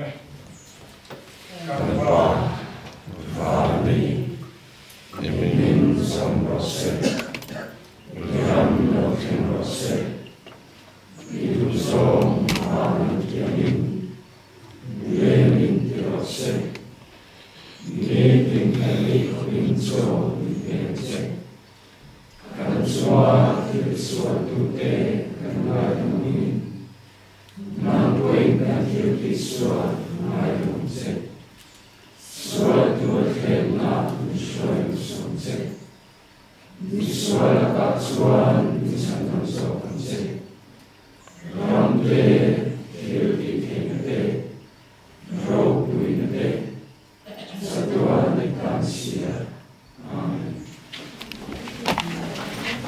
e. Kan Pa, Van a mi, i hming zam rawh se.